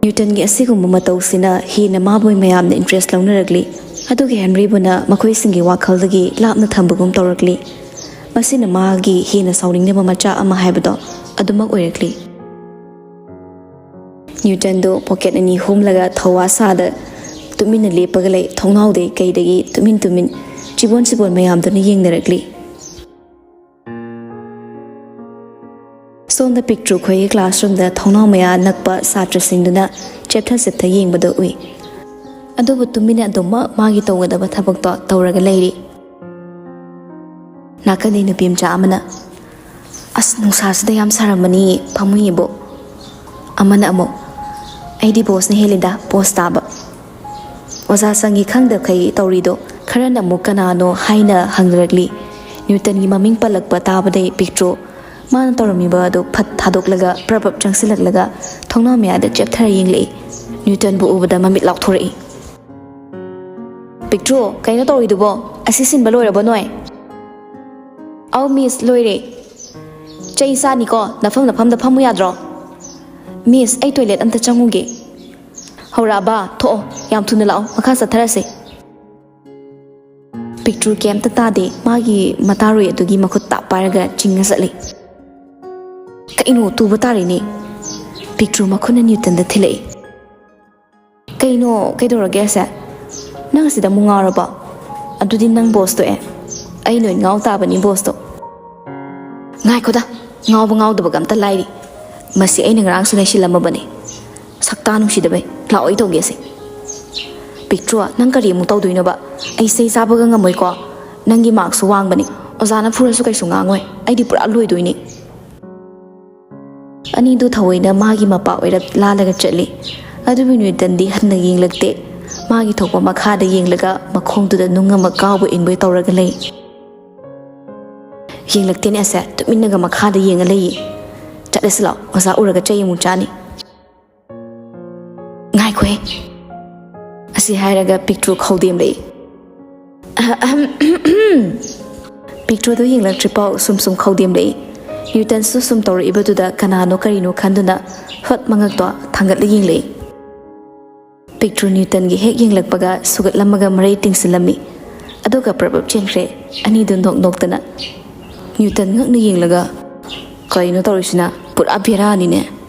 ꯅ꯭ꯌꯨꯇꯟꯒꯤ ꯑꯁꯤꯒꯨꯝꯕ ꯃꯇꯧꯁꯤꯅ ꯍꯦꯟꯅ ꯃꯥꯕꯨ ꯃꯌꯥꯝꯅ ꯏꯟꯇꯔꯦꯁ ꯂꯧꯅꯔꯛꯂꯤ꯫ ꯑꯗꯨꯒ ꯍꯦꯟꯔꯤꯕꯨꯅ ꯃꯈꯣꯏꯁꯤꯡꯒꯤ ꯋꯥꯈꯜꯗꯒꯤ ꯂꯥꯞꯅ ꯊꯝꯕꯒꯨꯝ ꯇꯧꯔꯛꯂꯤ꯫ ꯃꯁꯤꯅ ꯃꯥꯒꯤ ꯍꯦꯟꯅ ꯁꯥꯎꯅꯤꯡꯅꯕ ꯃꯆꯥꯛ ꯑꯃ ꯍꯥꯏꯕꯗꯣ ꯑꯗꯨꯃꯛ ꯑꯣꯏꯔꯛꯂꯤ꯫ ꯅ꯭ꯌꯨꯇꯟꯗꯨ ꯄꯣꯀꯦꯠ ꯑꯅꯤ ꯍꯨꯝꯂꯒ ꯊꯧꯋꯥ ꯁꯥꯗ ꯇꯨꯃꯤꯟꯅ ꯂꯦꯞꯄꯒ ꯂꯩ꯫ ꯊꯣꯡꯅꯥꯎꯗꯩ ꯀꯩꯗꯒꯤ ꯇꯨꯃꯤꯟ ꯇꯨꯃꯤꯟ ꯆꯤꯕꯣꯟ ꯆꯤꯕꯣꯟ ꯃꯌꯥꯝꯗꯨꯅ ꯌꯦꯡꯅꯔꯛꯂꯤ꯫ ꯁꯣꯝꯗ ꯄꯤꯛꯇ꯭ꯔꯨ ꯈꯣꯏꯒꯤ ꯀ꯭ꯂꯥꯁꯔꯨꯝꯗ ꯊꯣꯡꯅꯥꯎ ꯃꯌꯥ ꯅꯛꯄ ꯁꯥꯇ꯭ꯔꯁꯤꯡꯗꯨꯅ ꯆꯦꯞꯊ ꯆꯦꯞꯊ ꯌꯦꯡꯕꯗꯨ ꯎꯏ꯫ ꯑꯗꯨꯕꯨ ꯇꯨꯃꯤꯟꯅ ꯑꯗꯨꯃꯛ ꯃꯥꯒꯤ ꯇꯧꯒꯗꯕ ꯊꯕꯛꯇꯣ ꯇꯧꯔꯒ ꯂꯩꯔꯤ꯫ ꯅꯥꯀꯟꯗꯤ ꯅꯨꯄꯤ ꯃꯆꯥ ꯑꯃꯅ, "ꯑꯁ, ꯅꯨꯡꯁꯥꯁꯤꯗ ꯌꯥꯝ ꯁꯥꯔꯝꯃꯅꯤ ꯐꯃꯨꯡ ꯏꯕꯣ꯫" ꯑꯃꯅ ꯑꯃꯨꯛ, "ꯑꯩꯗꯤ ꯕꯣꯁꯅ ꯍꯦꯜꯂꯤꯗ ꯄꯣꯁ ꯇꯥꯕ꯫" ꯑꯣꯖꯥ ꯆꯪꯉꯤ ꯈꯪꯗꯈꯩ ꯇꯧꯔꯤꯗꯣ ꯈꯔꯅ ꯑꯃꯨꯛ ꯀꯅꯥꯅꯣ ꯍꯥꯏꯅ ꯍꯪꯅꯔꯛꯂꯤ꯫ ꯅ꯭ꯌꯨꯇꯟꯒꯤ ꯃꯃꯤꯡ ꯄꯜꯂꯛꯄ ꯇꯥꯕꯗꯩ ꯄꯤꯛꯇ꯭ꯔꯨ ꯃꯥꯅ ꯇꯧꯔꯝꯃꯤꯕ ꯑꯗꯨ ꯐꯠ ꯊꯥꯗꯣꯛꯂꯒ ꯄ꯭ꯔꯞ ꯄ꯭ꯔꯞ ꯆꯪꯁꯤꯜꯂꯛꯂꯒ ꯊꯣꯡꯅꯥꯎ ꯃꯌꯥꯗ ꯆꯦꯞꯊꯔ ꯌꯦꯡꯂꯛꯏ꯫ ꯅ꯭ꯌꯨꯇꯟꯕꯨ ꯎꯕꯗ ꯃꯃꯤꯠ ꯂꯥꯎꯊꯣꯔꯛꯏ꯫ "ꯄꯤꯛꯇ꯭ꯔꯨ, ꯀꯩꯅꯣ ꯇꯧꯔꯤꯗꯨꯕꯣ? ꯑꯁꯤ ꯁꯤꯟꯕ ꯂꯣꯏꯔꯕꯣ ꯅꯣꯏ?" "ꯑꯧ ꯃꯤꯁ, ꯂꯣꯏꯔꯦ꯫" "ꯆꯩ ꯆꯥꯅꯤꯀꯣ, ꯅꯐꯝ ꯅꯐꯝꯗ ꯐꯝꯃꯨ ꯌꯥꯗ꯭ꯔꯣ?" "ꯃꯤꯁ, ꯑꯩ ꯇꯣꯏꯂꯦꯠ ꯑꯝꯇ ꯆꯪꯉꯨꯒꯦ꯫" "ꯍꯧꯔꯛꯑꯕ? ꯊꯣꯛꯑꯣ, ꯌꯥꯝ ꯊꯨꯅ ꯂꯥꯛꯑꯣ, ꯃꯈꯥ ꯆꯠꯊꯔꯁꯦ꯫" ꯄꯤꯛꯇ꯭ꯔꯨ ꯀꯩꯝꯇ ꯇꯥꯗꯦ, ꯃꯥꯒꯤ ꯃꯇꯥꯔꯣꯏ ꯑꯗꯨꯒꯤ ꯃꯈꯨꯠ ꯇꯥꯞ ꯄꯥꯏꯔꯒ ꯆꯤꯡꯉ ꯆꯠꯂꯤ꯫ "ꯀꯩꯅꯣ, ꯇꯨꯕ ꯇꯥꯔꯦꯅꯦ꯫" ꯄꯤꯛꯇ꯭ꯔꯨ ꯃꯈꯨꯠꯅ ꯅ꯭ꯌꯨꯇꯟꯗ ꯊꯤꯜꯂꯛꯏ꯫ "ꯀꯩꯅꯣ, ꯀꯩꯗꯧꯔꯒꯦ ꯑꯁꯦ? ꯅꯪ ꯑꯁꯤꯗ ꯑꯃꯨꯛ ꯉꯥꯎꯔꯕꯣ? ꯑꯗꯨꯗꯤ ꯅꯪ ꯕꯣꯁ ꯇꯣꯛꯑꯦ꯫ ꯑꯩ ꯅꯣꯏ ꯉꯥꯎ ꯇꯥꯕꯅꯤ ꯕꯣꯁꯇꯣ꯫" "ꯉꯥꯏꯈꯣꯗ, ꯉꯥꯎꯕ ꯉꯥꯎꯗꯕꯒ ꯑꯝꯇ ꯂꯥꯏꯔꯤ꯫ ꯃꯁꯤ ꯑꯩꯅ ꯉꯔꯥꯡꯁꯨ ꯅꯩꯁꯤꯜꯂꯝꯃꯕꯅꯤ꯫ ꯁꯛꯇꯥ ꯅꯨꯡꯁꯤꯗꯕꯩ꯫ ꯂꯥꯛꯑꯣ, ꯑꯩ ꯇꯧꯒꯦꯁꯦ꯫ ꯄꯤꯛꯇ꯭ꯔꯨ, ꯅꯪ ꯀꯔꯤ ꯑꯃꯨꯛ ꯇꯧꯗꯣꯏꯅꯣꯕ? ꯑꯩ ꯆꯩ ꯆꯥꯕꯒ ꯉꯝꯃꯣꯏꯀꯣ꯫ ꯅꯪꯒꯤ ꯃꯥꯔꯛꯁꯨ ꯋꯥꯡꯕꯅꯤ꯫ ꯑꯣꯖꯥꯅ ꯐꯨꯔꯁꯨ ꯀꯩꯁꯨ ꯉꯥꯡꯉꯣꯏ꯫ ꯑꯩꯗꯤ ꯄꯨꯔꯥ ꯂꯣꯏꯗꯣꯏꯅꯤ꯫ ꯑꯅꯤꯗꯨ ꯊꯑꯣꯏꯅ ꯃꯥꯒꯤ ꯃꯄꯥ ꯑꯣꯏꯔꯞ ꯂꯥꯜꯂꯒ ꯆꯠꯂꯤ꯫ ꯑꯗꯨꯕꯨ ꯅ꯭ꯌꯨꯇꯟꯗꯤ ꯍꯟꯅ ꯌꯦꯡꯂꯛꯇꯦ꯫ ꯃꯥꯒꯤ ꯊꯣꯛꯄ ꯃꯈꯥꯗ ꯌꯦꯡꯂꯒ ꯃꯈꯣꯡꯗꯨꯗ ꯅꯨꯡ ꯑꯃ ꯀꯥꯎꯕ ꯏꯟꯕꯣꯏ ꯇꯧꯔꯒ ꯂꯩ꯫ ꯌꯦꯡꯂꯛꯇꯦꯅꯦ ꯑꯁꯦ, ꯇꯨꯃꯤꯟꯅꯒ ꯃꯈꯥꯗ ꯌꯦꯡꯉ ꯂꯩꯌꯦ꯫ ꯆꯠꯂꯁꯤ ꯂꯥꯛꯑꯣ, ꯑꯣꯖꯥ ꯎꯔꯒ ꯆꯩ ꯑꯃꯨꯛ ꯆꯥꯅꯤ꯫ ꯉꯥꯏꯈꯣꯍꯦ꯫ ꯑꯁꯤ ꯍꯥꯏꯔꯒ ꯄꯤꯛꯇ꯭ꯔꯨ ꯈꯧꯗꯦꯝꯂꯛꯏ꯫ ꯑꯍꯝ, ꯄꯤꯛꯇ꯭ꯔꯨꯗꯨ ꯌꯦꯡꯂꯛꯇ꯭ꯔꯤꯐꯥꯎ ꯁꯨꯝ ꯁꯨꯝ ꯈꯧꯗꯦꯝꯂꯛꯏ꯫ ꯅ꯭ꯌꯨꯇꯟꯁꯨ ꯁꯨꯝ ꯇꯧꯔꯛꯏꯕꯗꯨꯗ ꯀꯅꯥꯅꯣ ꯀꯔꯤꯅꯣ ꯈꯟꯗꯨꯅ ꯐꯠ ꯃꯉꯛꯇꯣ ꯊꯥꯡꯒꯠꯂ ꯌꯦꯡꯂꯛꯏ꯫ ꯄꯤꯛꯇ꯭ꯔꯨ ꯅ꯭ꯌꯨꯇꯟꯒꯤ ꯍꯦꯛ ꯌꯦꯡꯂꯛꯄꯒ ꯁꯨꯒꯠꯂꯝꯃꯒ ꯃꯔꯩ ꯇꯤꯡꯁꯤꯜꯂꯝꯃꯤ꯫ ꯑꯗꯨꯒ ꯄ꯭ꯔꯞ ꯄ꯭ꯔꯞ ꯆꯦꯟꯈ꯭ꯔꯦ꯫ ꯑꯅꯤꯗꯨ ꯅꯣꯛ ꯅꯣꯛꯇꯅ꯫ ꯅ꯭ꯌꯨꯇꯟ ꯉꯛꯅ ꯌꯦꯡꯂꯒ, "ꯀꯩꯅꯣ ꯇꯧꯔꯤꯁꯤꯅ? ꯄꯨꯔꯥ ꯕꯦꯔꯥꯅꯤꯅꯦ꯫